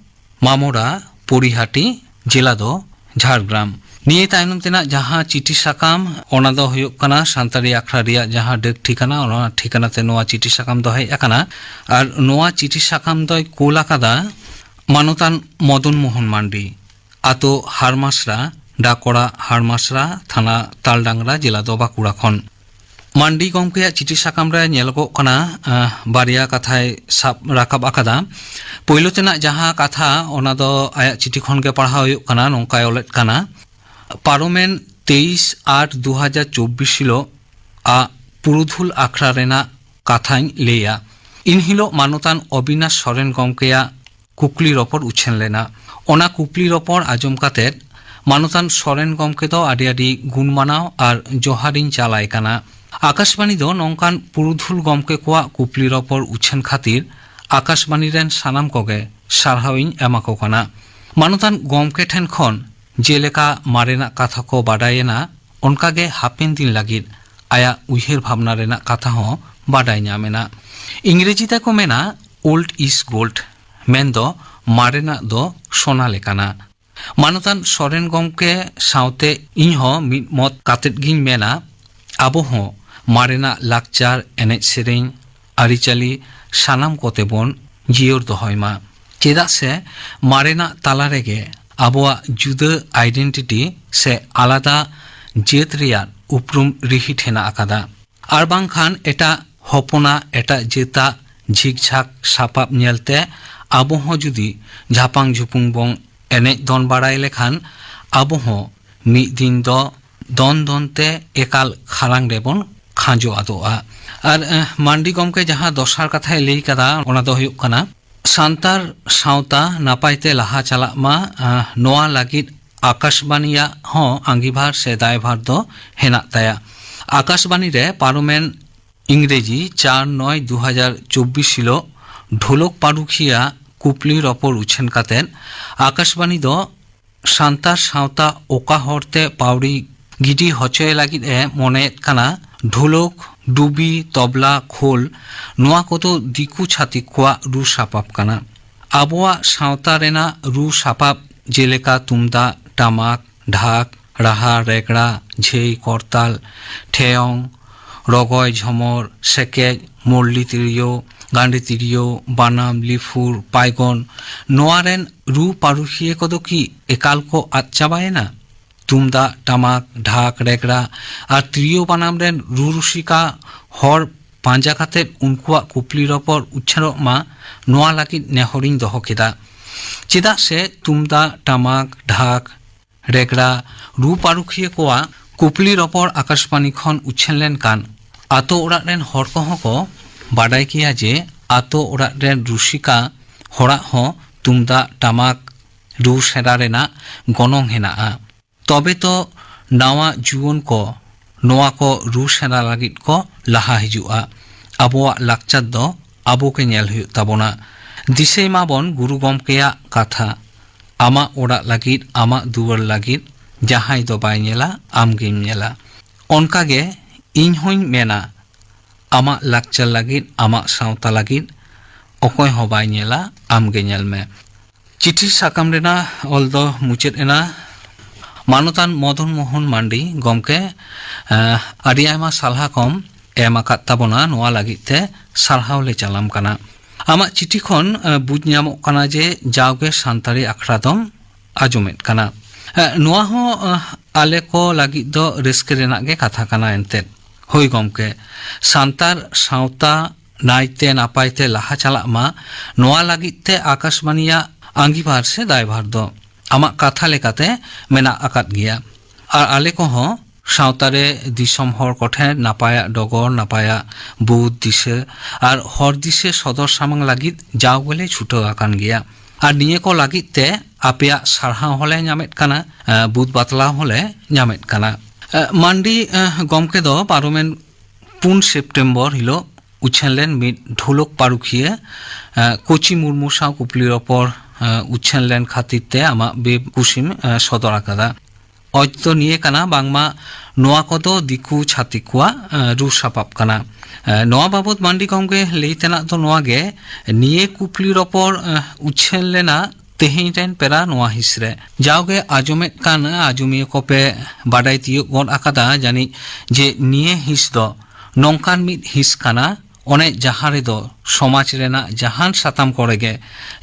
ᱢᱟᱢᱚᱲᱟ, ᱯᱚᱨᱤᱦᱟᱴᱤ, ᱡᱮᱞᱟ ᱫᱚ ᱡᱷᱟᱲᱜᱨᱟᱢ᱾ ᱱᱤᱭᱟᱹ ᱛᱟᱭᱱᱚᱢ ᱛᱮᱱᱟᱜ ᱡᱟᱦᱟᱸ ᱪᱤᱴᱷᱤ ᱥᱟᱠᱟᱢ, ᱚᱱᱟ ᱫᱚ ᱦᱩᱭᱩᱜ ᱠᱟᱱᱟ ᱥᱟᱱᱛᱟᱲᱤ ᱟᱠᱷᱲᱟ ᱨᱮᱭᱟᱜ ᱡᱟᱦᱟᱸ ᱰᱟᱹᱠ ᱴᱷᱤᱠᱟᱱᱟ, ᱚᱱᱟ ᱴᱷᱤᱠᱟᱱᱟ ᱛᱮ ᱱᱚᱣᱟ ᱪᱤᱴᱷᱤ ᱥᱟᱠᱟᱢ ᱫᱚ ᱦᱮᱡ ᱟᱠᱟᱱᱟ᱾ ᱟᱨ ᱱᱚᱣᱟ ᱪᱤᱴᱷᱤ ᱥᱟᱠᱟᱢ ᱫᱚᱭ ᱠᱩᱞ ᱟᱠᱟᱫᱟ ᱢᱟᱱᱚᱛᱟᱱ ᱢᱚᱫᱚᱱ ᱢᱳᱦᱚᱱ ᱢᱟᱱᱰᱤ, ᱟᱛᱳ ᱦᱟᱲᱢᱟᱥᱨᱟ, ᱰᱟᱠᱚᱲᱟ ᱦᱟᱲᱢᱟᱥᱨᱟ, ᱛᱷᱟᱱᱟ ᱛᱟᱞᱰᱟᱝᱨᱟ, ᱡᱮᱞᱟ ᱫᱚ ᱵᱟᱸᱠᱩᱲᱟ ᱠᱷᱚᱱ᱾ ᱢᱟᱱᱰᱤ ᱜᱚᱢᱠᱮᱭᱟᱜ ᱪᱤᱴᱷᱤ ᱥᱟᱠᱟᱢ ᱨᱮ ᱧᱮᱞᱚᱜᱚᱜ ᱠᱟᱱᱟ, ᱟᱸ, ᱵᱟᱨᱭᱟ ᱠᱟᱛᱷᱟᱭ ᱥᱟᱵ ᱨᱟᱠᱟᱵ ᱟᱠᱟᱫᱟ᱾ ᱯᱳᱭᱞᱳ ᱛᱮᱱᱟᱜ ᱡᱟᱦᱟᱸ ᱠᱟᱛᱷᱟ, ᱚᱱᱟ ᱫᱚ ᱟᱭᱟᱜ ᱪᱤᱴᱷᱤ ᱠᱷᱚᱱ ᱜᱮ ᱯᱟᱲᱦᱟᱣ ᱦᱩᱭᱩᱜ ᱠᱟᱱᱟ᱾ ᱱᱚᱝᱠᱟᱭ ᱚᱞᱮᱫ ᱠᱟᱱᱟ, ᱯᱟᱨᱚᱢᱮᱱ ᱛᱮᱭᱤᱥ ᱟᱴ ᱫᱩ ᱦᱟᱡᱟᱨ ᱪᱚᱵᱵᱤᱥ ᱦᱤᱞᱳᱜ ᱟᱜ ᱯᱩᱨᱩᱫᱷᱩᱞ ᱟᱠᱷᱲᱟ ᱨᱮᱱᱟᱜ ᱠᱟᱛᱷᱟᱧ ᱞᱟᱹᱭᱟ᱾ ᱤᱱ ᱦᱤᱞᱳᱜ ᱢᱟᱱᱚᱛᱟᱱ ᱚᱵᱤᱱᱟᱥ ᱥᱚᱨᱮᱱ ᱜᱚᱢᱠᱮᱭᱟᱜ ᱠᱩᱠᱞᱤ ᱨᱚᱯᱚᱲ ᱩᱪᱷᱟᱹᱱ ᱞᱮᱱᱟ᱾ ᱚᱱᱟ ᱠᱩᱠᱞᱤ ᱨᱚᱯᱚᱲ ᱟᱸᱡᱚᱢ ᱠᱟᱛᱮᱫ ᱢᱟᱱᱚᱛᱟᱱ ᱥᱚᱨᱮᱱ ᱜᱚᱢᱠᱮ ᱫᱚ ᱟᱹᱰᱤ ᱟᱹᱰᱤ ᱜᱩᱱ ᱢᱟᱱᱟᱣ ᱟᱨ ᱡᱚᱦᱟᱨᱤᱧ ᱪᱟᱞ ᱟᱭ ᱠᱟᱱᱟ᱾ ᱟᱠᱟᱥᱵᱟᱬᱤ ᱫᱚ ᱱᱚᱝᱠᱟᱱ ᱯᱩᱨᱩᱫᱷᱩᱞ ᱜᱚᱢᱠᱮ ᱠᱚᱣᱟᱜ ᱠᱩᱠᱞᱤ ᱨᱚᱯᱚᱲ ᱩᱪᱷᱟᱹᱱ ᱠᱷᱟᱹᱛᱤᱨ ᱟᱠᱟᱥᱵᱟᱬᱤ ᱨᱮᱱ ᱥᱟᱱᱟᱢ ᱠᱚᱜᱮ ᱥᱟᱨᱦᱟᱣᱤᱧ ᱮᱢᱟ ᱠᱚ ᱠᱟᱱᱟ᱾ ᱢᱟᱱᱚᱛᱟᱱ ᱜᱚᱢᱠᱮ ᱴᱷᱮᱱ ᱠᱷᱚᱱ ᱡᱮᱞᱮᱠᱟ ᱢᱟᱨᱮᱱᱟᱜ ᱠᱟᱛᱷᱟ ᱠᱚ ᱵᱟᱰᱟᱭᱮᱱᱟ, ᱚᱱᱠᱟᱜᱮ ᱦᱟᱯᱮᱱ ᱫᱤᱱ ᱞᱟᱹᱜᱤᱫ ᱟᱭᱟᱜ ᱩᱭᱦᱟᱹᱨ ᱵᱷᱟᱵᱽᱱᱟ ᱨᱮᱱᱟᱜ ᱠᱟᱛᱷᱟ ᱦᱚᱸ ᱵᱟᱰᱟᱭ ᱧᱟᱢ ᱮᱱᱟ᱾ ᱤᱝᱨᱮᱡᱤ ᱛᱮᱠᱚ ᱢᱮᱱᱟ, "Old is gold", ᱢᱮᱱᱫᱚ ᱢᱟᱨᱮᱱᱟᱜ ᱫᱚ ᱥᱚᱱᱟ ᱞᱮᱠᱟᱱᱟ᱾ ᱢᱟᱱᱚᱛᱟᱱ ᱥᱚᱨᱮᱱ ᱜᱚᱢᱠᱮ ᱥᱟᱶᱛᱮ ᱤᱧ ᱦᱚᱸ ᱢᱤᱫ ᱢᱚᱛ ᱠᱟᱛᱮᱫ ᱜᱤᱧ ᱢᱮᱱᱟ, ᱟᱵᱚ ᱦᱚᱸ ᱢᱟᱨᱮᱱᱟᱜ ᱞᱟᱠᱪᱟᱨ, ᱮᱱᱮᱡ ᱥᱮᱨᱮᱧ, ᱟᱹᱨᱤᱪᱟᱹᱞᱤ ᱥᱟᱱᱟᱢ ᱠᱚᱛᱮ ᱵᱚᱱ ᱡᱤᱭᱟᱹᱲ ᱫᱚᱦᱚᱭ ᱢᱟ᱾ ᱪᱮᱫᱟᱜ ᱥᱮ ᱢᱟᱨᱮᱱᱟᱜ ᱛᱟᱞᱟ ᱨᱮᱜᱮ ᱟᱵᱚᱣᱟᱜ ᱡᱩᱫᱟᱹ identity ᱥᱮ ᱟᱞᱟᱫᱟ ᱡᱟᱹᱛ ᱨᱮᱭᱟᱜ ᱩᱯᱨᱩᱢ ᱨᱤᱦᱤᱴ ᱦᱮᱱᱟᱜ ᱟᱠᱟᱫᱟ᱾ ᱟᱨ ᱵᱟᱝᱠᱷᱟᱱ ᱮᱴᱟᱜ ᱦᱚᱯᱚᱱᱟᱜ, ᱮᱴᱟᱜ ᱡᱟᱹᱛᱟᱜ ᱡᱷᱤᱠ ᱡᱷᱟᱠ ᱥᱟᱯᱟᱵ ᱧᱮᱞᱛᱮ ᱟᱵᱚ ᱦᱚᱸ ᱡᱩᱫᱤ ᱡᱷᱟᱯᱟᱝ ᱡᱷᱩᱯᱩᱝ ᱵᱚᱱ ᱮᱱᱮᱡ ᱫᱚᱱ ᱵᱟᱲᱟᱭ ᱞᱮᱠᱷᱟᱱ ᱟᱵᱚ ᱦᱚᱸ ᱢᱤᱫ ᱫᱤᱱ ᱫᱚ ᱫᱚᱱ ᱫᱚᱱ ᱛᱮ ᱮᱠᱟᱞ ᱠᱷᱟᱨᱟᱝ ᱨᱮᱵᱚᱱ ᱠᱷᱟᱸᱡᱚ ᱟᱫᱚᱜᱼᱟ᱾ ᱟᱨ, ᱮ, ᱢᱟᱱᱰᱤ ᱜᱚᱢᱠᱮ ᱡᱟᱦᱟᱸ ᱫᱚᱥᱟᱨ ᱠᱟᱛᱷᱟᱭ ᱞᱟᱹᱭ ᱠᱟᱫᱟ, ᱚᱱᱟ ᱫᱚ ᱦᱩᱭᱩᱜ ᱠᱟᱱᱟ, ᱥᱟᱱᱛᱟᱲ ᱥᱟᱶᱛᱟ ᱱᱟᱯᱟᱭ ᱛᱮ ᱞᱟᱦᱟ ᱪᱟᱞᱟᱜ ᱢᱟ, ᱮ, ᱱᱚᱣᱟ ᱞᱟᱹᱜᱤᱫ ᱟᱠᱟᱥᱵᱟᱱᱤᱭᱟᱜ ᱦᱚᱸ ᱟᱸᱜᱤᱵᱷᱟᱨ ᱥᱮ ᱫᱟᱭᱵᱷᱟᱨ ᱫᱚ ᱦᱮᱱᱟᱜ ᱛᱟᱭᱟ᱾ ᱟᱠᱟᱥᱵᱟᱱᱤ ᱨᱮ ᱯᱟᱨᱚᱢᱮᱱ ᱤᱝᱨᱮᱡᱤ ᱪᱟᱨ ᱱᱚᱭ ᱫᱩ ᱦᱟᱡᱟᱨ ᱪᱚᱵᱵᱤᱥ ᱦᱤᱞᱳᱜ ᱰᱷᱳᱞᱚᱠ ᱯᱟᱹᱨᱩᱠᱷᱤᱭᱟᱹ ᱠᱩᱯᱞᱤ ᱨᱚᱯᱚᱲ ᱩᱪᱷᱟᱹᱱ ᱠᱟᱛᱮ ᱟᱠᱟᱥᱵᱟᱱᱤ ᱫᱚ ᱥᱟᱱᱛᱟᱲ ᱥᱟᱶᱛᱟ ᱚᱠᱟ ᱦᱚᱨᱛᱮ ᱯᱟᱹᱣᱲᱤ ᱜᱤᱰᱤ ᱦᱚᱪᱚᱭ ᱞᱟᱹᱜᱤᱫ ᱮ ᱢᱚᱱᱮᱭᱮᱫ ᱠᱟᱱᱟ, ᱰᱷᱩᱞᱚᱠ, ᱰᱩᱵᱤ, ᱛᱚᱵᱞᱟ, ᱠᱷᱳᱞ, ᱱᱚᱣᱟ ᱠᱚᱫᱚ ᱫᱤᱠᱩ ᱪᱷᱟᱹᱛᱤᱠ ᱠᱚᱣᱟᱜ ᱨᱩ ᱥᱟᱯᱟᱵ ᱠᱟᱱᱟ᱾ ᱟᱵᱚᱣᱟᱜ ᱥᱟᱶᱛᱟ ᱨᱮᱱᱟᱜ ᱨᱩ ᱥᱟᱯᱟᱵ ᱡᱮᱞᱮᱠᱟ ᱛᱩᱢᱫᱟᱜ, ᱴᱟᱢᱟᱠ, ᱰᱷᱟᱠ, ᱨᱟᱦᱟ, ᱨᱮᱜᱽᱲᱟ, ᱡᱷᱟᱹᱭ, ᱠᱚᱨᱛᱟᱞ, ᱴᱷᱮᱭᱚᱝ, ᱨᱚᱜᱚᱭ, ᱡᱷᱚᱢᱚᱨ, ᱥᱮᱠᱮᱡ, ᱢᱚᱞᱞᱤ ᱛᱤᱨᱭᱳ, ᱜᱟᱸᱰᱮ ᱛᱤᱨᱭᱳ, ᱵᱟᱱᱟᱢ, ᱞᱤᱯᱷᱩᱨ, ᱯᱟᱭᱜᱚᱱ, ᱱᱚᱣᱟ ᱨᱮᱱ ᱨᱩ ᱯᱟᱹᱨᱩᱠᱷᱤᱭᱟᱹ ᱠᱚᱫᱚ ᱠᱤ ᱮᱠᱟᱞ ᱠᱚ ᱟᱫ ᱪᱟᱵᱟᱭᱮᱱᱟ? ᱛᱩᱢᱫᱟᱜ, ᱴᱟᱢᱟᱠ, ᱰᱷᱟᱠ, ᱨᱮᱜᱽᱲᱟ ᱟᱨ ᱛᱤᱨᱭᱳ ᱵᱟᱱᱟᱢ ᱨᱮᱱ ᱨᱩ ᱨᱩᱥᱤᱠᱟ ᱦᱚᱲ ᱯᱟᱸᱡᱟ ᱠᱟᱛᱮ ᱩᱱᱠᱩᱣᱟᱜ ᱠᱩᱯᱞᱤ ᱨᱚᱯᱚᱲ ᱩᱪᱷᱟᱹᱱᱚᱜ ᱢᱟ, ᱱᱚᱣᱟ ᱞᱟᱹᱜᱤᱫ ᱱᱮᱦᱚᱨᱤᱧ ᱫᱚᱦᱚ ᱠᱮᱫᱟ᱾ ᱪᱮᱫᱟᱜ ᱥᱮ ᱛᱩᱢᱫᱟᱜ, ᱴᱟᱢᱟᱠ, ᱰᱷᱟᱠ, ᱨᱮᱜᱽᱲᱟ ᱨᱩ ᱯᱟᱹᱨᱩᱠᱷᱤᱭᱟᱹ ᱠᱚᱣᱟᱜ ᱠᱩᱯᱞᱤ ᱨᱚᱯᱚᱲ ᱟᱠᱟᱥᱵᱟᱱᱤ ᱠᱷᱚᱱ ᱩᱪᱷᱟᱹᱱ ᱞᱮᱱᱠᱷᱟᱱ ᱟᱛᱳ ᱚᱲᱟᱜ ᱨᱮᱱ ᱦᱚᱲ ᱠᱚᱦᱚᱸ ᱠᱚ ᱵᱟᱰᱟᱭ ᱠᱮᱭᱟ ᱡᱮ ᱟᱛᱳ ᱚᱲᱟᱜ ᱨᱮᱱ ᱨᱩᱥᱤᱠᱟ ᱦᱚᱲᱟᱜ ᱦᱚᱸ ᱛᱩᱢᱫᱟᱜ ᱴᱟᱢᱟᱠ ᱨᱩ ᱥᱮᱬᱟ ᱨᱮᱱᱟᱜ ᱜᱚᱱᱚᱝ ᱦᱮᱱᱟᱜᱼᱟ᱾ ᱛᱚᱵᱮ ᱛᱚ ᱱᱟᱣᱟ ᱡᱩᱣᱟᱹᱱ ᱠᱚ ᱱᱚᱣᱟ ᱠᱚ ᱨᱩ ᱥᱮᱬᱟ ᱞᱟᱹᱜᱤᱫ ᱠᱚ ᱞᱟᱦᱟ ᱦᱤᱡᱩᱜᱼᱟ᱾ ᱟᱵᱚᱣᱟᱜ ᱞᱟᱠᱪᱟᱨ ᱫᱚ ᱟᱵᱚ ᱜᱮ ᱧᱮᱞ ᱦᱩᱭᱩᱜ ᱛᱟᱵᱚᱱᱟ᱾ ᱫᱤᱥᱟᱹᱭ ᱢᱟᱵᱚᱱ ᱜᱩᱨᱩ ᱜᱚᱢᱠᱮᱭᱟᱜ ᱠᱟᱛᱷᱟ, "ᱟᱢᱟᱜ ᱚᱲᱟᱜ ᱞᱟᱹᱜᱤᱫ, ᱟᱢᱟᱜ ᱫᱩᱣᱟᱹᱨ ᱞᱟᱹᱜᱤᱫ, ᱡᱟᱦᱟᱸᱭ ᱫᱚ ᱵᱟᱭ ᱧᱮᱞᱟ, ᱟᱢ ᱜᱮᱢ ᱧᱮᱞᱟ᱾" ᱚᱱᱠᱟ ᱜᱮ ᱤᱧ ᱦᱚᱸᱧ ᱢᱮᱱᱟ, ᱟᱢᱟᱜ ᱞᱟᱠᱪᱟᱨ ᱞᱟᱹᱜᱤᱫ, ᱟᱢᱟᱜ ᱥᱟᱶᱛᱟ ᱞᱟᱹᱜᱤᱫ ᱚᱠᱚᱭ ᱦᱚᱸ ᱵᱟᱭ ᱧᱮᱞᱟ, ᱟᱢ ᱜᱮ ᱧᱮᱞ ᱢᱮ᱾ ᱪᱤᱴᱷᱤ ᱥᱟᱠᱟᱢ ᱨᱮᱱᱟᱜ ᱚᱞ ᱫᱚ ᱢᱩᱪᱟᱹᱫ ᱮᱱᱟ᱾ ᱢᱟᱱᱚᱛᱟᱱ ᱢᱚᱫᱚᱱ ᱢᱳᱦᱚᱱ ᱢᱟᱱᱰᱤ ᱜᱚᱢᱠᱮ, ᱮᱸ, ᱟᱹᱰᱤ ᱟᱭᱢᱟ ᱥᱟᱞᱦᱟ ᱠᱚᱢ ᱮᱢ ᱟᱠᱟᱫ ᱛᱟᱵᱚᱱᱟ, ᱱᱚᱣᱟ ᱞᱟᱹᱜᱤᱫ ᱛᱮ ᱥᱟᱨᱦᱟᱣ ᱞᱮ ᱪᱟᱞᱟᱢ ᱠᱟᱱᱟ᱾ ᱟᱢᱟᱜ ᱪᱤᱴᱷᱤ ᱠᱷᱚᱱ, ᱮᱸ, ᱵᱩᱡᱽ ᱧᱟᱢᱚᱜ ᱠᱟᱱᱟ ᱡᱮ ᱡᱟᱣᱜᱮ ᱥᱟᱱᱛᱟᱲᱤ ᱟᱠᱷᱲᱟ ᱫᱚᱢ ᱟᱸᱡᱚᱢᱮᱫ ᱠᱟᱱᱟ᱾ ᱮᱸ, ᱱᱚᱣᱟ ᱦᱚᱸ, ᱮᱸ, ᱟᱞᱮ ᱠᱚ ᱞᱟᱹᱜᱤᱫ ᱫᱚ ᱨᱟᱹᱥᱠᱟᱹ ᱨᱮᱱᱟᱜ ᱜᱮ ᱠᱟᱛᱷᱟ ᱠᱟᱱᱟ ᱮᱱᱛᱮᱫ᱾ ᱦᱳᱭ ᱜᱚᱢᱠᱮ, ᱥᱟᱱᱛᱟᱲ ᱥᱟᱶᱛᱟ ᱱᱟᱭᱛᱮ ᱱᱟᱯᱟᱭ ᱛᱮ ᱞᱟᱦᱟ ᱪᱟᱞᱟᱜ ᱢᱟ, ᱱᱚᱣᱟ ᱞᱟᱹᱜᱤᱫ ᱛᱮ ᱟᱠᱟᱥᱵᱟᱱᱤᱭᱟᱜ ᱟᱸᱜᱤᱵᱷᱟᱨ ᱥᱮ ᱫᱟᱭᱵᱷᱟᱨ ᱫᱚ ᱟᱢᱟᱜ ᱠᱟᱛᱷᱟ ᱞᱮᱠᱟᱛᱮ ᱢᱮᱱᱟᱜ ᱟᱠᱟᱫ ᱜᱮᱭᱟ᱾ ᱟᱨ ᱟᱞᱮ ᱠᱚᱦᱚᱸ ᱥᱟᱶᱛᱟ ᱨᱮ ᱫᱤᱥᱚᱢ ᱦᱚᱲ ᱠᱚᱴᱷᱮᱱ ᱱᱟᱯᱟᱭᱟᱜ ᱰᱚᱜᱚᱨ, ᱱᱟᱯᱟᱭᱟᱜ ᱵᱩᱫ ᱫᱤᱥᱟᱹ ᱟᱨ ᱦᱚᱨ ᱫᱤᱥᱟᱹ ᱥᱚᱫᱚᱨ ᱥᱟᱢᱟᱝ ᱞᱟᱹᱜᱤᱫ ᱡᱟᱣ ᱜᱮᱞᱮ ᱪᱷᱩᱴᱟᱹᱣ ᱟᱠᱟᱱ ᱜᱮᱭᱟ᱾ ᱟᱨ ᱱᱤᱭᱟᱹ ᱠᱚ ᱞᱟᱹᱜᱤᱫ ᱛᱮ ᱟᱯᱮᱭᱟᱜ ᱥᱟᱨᱦᱟᱣ ᱦᱚᱸᱞᱮ ᱧᱟᱢᱮᱫ ᱠᱟᱱᱟ, ᱮ, ᱵᱩᱫ ᱵᱟᱛᱞᱟᱣ ᱦᱚᱸᱞᱮ ᱧᱟᱢᱮᱫ ᱠᱟᱱᱟ᱾ ᱮ, ᱢᱟᱱᱰᱤ, ᱮ, ᱜᱚᱢᱠᱮ ᱫᱚ ᱯᱟᱨᱚᱢᱮᱱ ᱯᱩᱱ ᱥᱮᱯᱴᱮᱢᱵᱚᱨ ᱦᱤᱞᱳᱜ ᱩᱪᱷᱟᱹᱱ ᱞᱮᱱ ᱢᱤᱫ ᱰᱷᱳᱞᱚᱠ ᱯᱟᱹᱨᱩᱠᱷᱤᱭᱟᱹ, ᱮ, ᱠᱳᱪᱤ ᱢᱩᱨᱢᱩ ᱥᱟᱶ ᱠᱩᱯᱞᱤ ᱨᱚᱯᱚᱲ, ᱮ, ᱩᱪᱷᱟᱹᱱ ᱞᱮᱱ ᱠᱷᱟᱹᱛᱤᱨ ᱛᱮ ᱟᱢᱟᱜ ᱵᱮᱠᱩᱥᱤᱢ, ᱮ, ᱥᱚᱫᱚᱨ ᱟᱠᱟᱫᱟ᱾ ᱚᱡᱽ ᱫᱚ ᱱᱤᱭᱟᱹ ᱠᱟᱱᱟ, ᱵᱟᱝᱢᱟ ᱱᱚᱣᱟ ᱠᱚᱫᱚ ᱫᱤᱠᱩ ᱪᱷᱟᱹᱛᱤᱠ ᱠᱚᱣᱟᱜ, ᱮ, ᱨᱩ ᱥᱟᱯᱟᱵ ᱠᱟᱱᱟ᱾ ᱮ, ᱱᱚᱣᱟ ᱵᱟᱵᱚᱛ ᱢᱟᱱᱰᱤ ᱜᱚᱢᱠᱮ ᱞᱟᱹᱭ ᱛᱮᱱᱟᱜ ᱫᱚ ᱱᱚᱣᱟ ᱜᱮ, ᱱᱤᱭᱟᱹ ᱠᱩᱯᱞᱤ ᱨᱚᱯᱚᱲ, ᱮ, ᱩᱪᱷᱟᱹᱱ ᱞᱮᱱᱟ ᱛᱮᱦᱮᱧ ᱨᱮᱱ ᱯᱮᱲᱟ ᱱᱚᱣᱟ ᱦᱤᱸᱥ ᱨᱮ᱾ ᱡᱟᱣᱜᱮ ᱟᱸᱡᱚᱢᱮᱫ ᱠᱟᱱ ᱟᱸᱡᱚᱢᱤᱭᱟᱹ ᱠᱚᱯᱮ ᱵᱟᱰᱟᱭ ᱛᱤᱭᱳᱜ ᱜᱚᱫ ᱟᱠᱟᱫᱟ ᱡᱟᱹᱱᱤᱡ ᱡᱮ ᱱᱤᱭᱟᱹ ᱦᱤᱸᱥ ᱫᱚ ᱱᱚᱝᱠᱟᱱ ᱢᱤᱫ ᱦᱤᱸᱥ ᱠᱟᱱᱟ, ᱚᱱᱮ ᱡᱟᱦᱟᱸ ᱨᱮᱫᱚ ᱥᱚᱢᱟᱡᱽ ᱨᱮᱱᱟᱜ ᱡᱟᱦᱟᱱ ᱥᱟᱛᱟᱢ ᱠᱚᱨᱮ ᱜᱮ,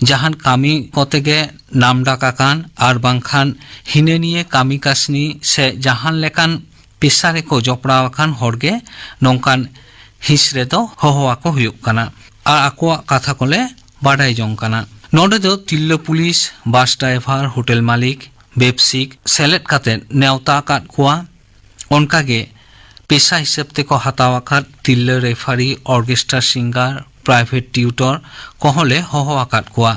ᱡᱟᱦᱟᱱ ᱠᱟᱹᱢᱤ ᱠᱚᱛᱮ ᱜᱮ ᱱᱟᱢᱰᱟᱠ ᱟᱠᱟᱱ ᱟᱨ ᱵᱟᱝᱠᱷᱟᱱ ᱦᱤᱱᱟᱹ ᱱᱤᱭᱟᱹ ᱠᱟᱹᱢᱤ ᱠᱟᱹᱥᱱᱤ ᱥᱮ ᱡᱟᱦᱟᱱ ᱞᱮᱠᱟᱱ ᱯᱮᱥᱟ ᱨᱮᱠᱚ ᱡᱚᱯᱲᱟᱣ ᱟᱠᱟᱱ ᱦᱚᱲ ᱜᱮ ᱱᱚᱝᱠᱟᱱ ᱦᱤᱸᱥ ᱨᱮᱫᱚ ᱦᱚᱦᱚ ᱟᱠᱚ ᱦᱩᱭᱩᱜ ᱠᱟᱱᱟ ᱟᱨ ᱟᱠᱚᱣᱟᱜ ᱠᱟᱛᱷᱟ ᱠᱚᱞᱮ ᱵᱟᱰᱟᱭ ᱡᱚᱝ ᱠᱟᱱᱟ᱾ ᱱᱚᱰᱮ ᱫᱚ ᱛᱤᱨᱞᱟᱹ ᱯᱩᱞᱤᱥ, ᱵᱟᱥ ᱰᱨᱟᱭᱵᱷᱟᱨ, ᱦᱳᱴᱮᱞ ᱢᱟᱹᱞᱤᱠ, ᱵᱮᱵᱽᱥᱤᱠ ᱥᱮᱞᱮᱫ ᱠᱟᱛᱮ ᱱᱮᱣᱛᱟ ᱟᱠᱟᱫ ᱠᱚᱣᱟ᱾ ᱚᱱᱠᱟᱜᱮ ᱯᱮᱥᱟ ᱦᱤᱥᱟᱹᱵ ᱛᱮᱠᱚ ᱦᱟᱛᱟᱣ ᱟᱠᱟᱫ ᱛᱤᱨᱞᱟᱹ ᱨᱮᱯᱷᱟᱨᱤ, ᱚᱨᱠᱮᱥᱴᱨᱟ ᱥᱤᱝᱜᱟᱨ, ᱯᱨᱟᱭᱵᱷᱮᱴ ᱴᱤᱭᱩᱴᱚᱨ ᱠᱚᱦᱚᱸ ᱞᱮ ᱦᱚᱦᱚ ᱟᱠᱟᱫ ᱠᱚᱣᱟ᱾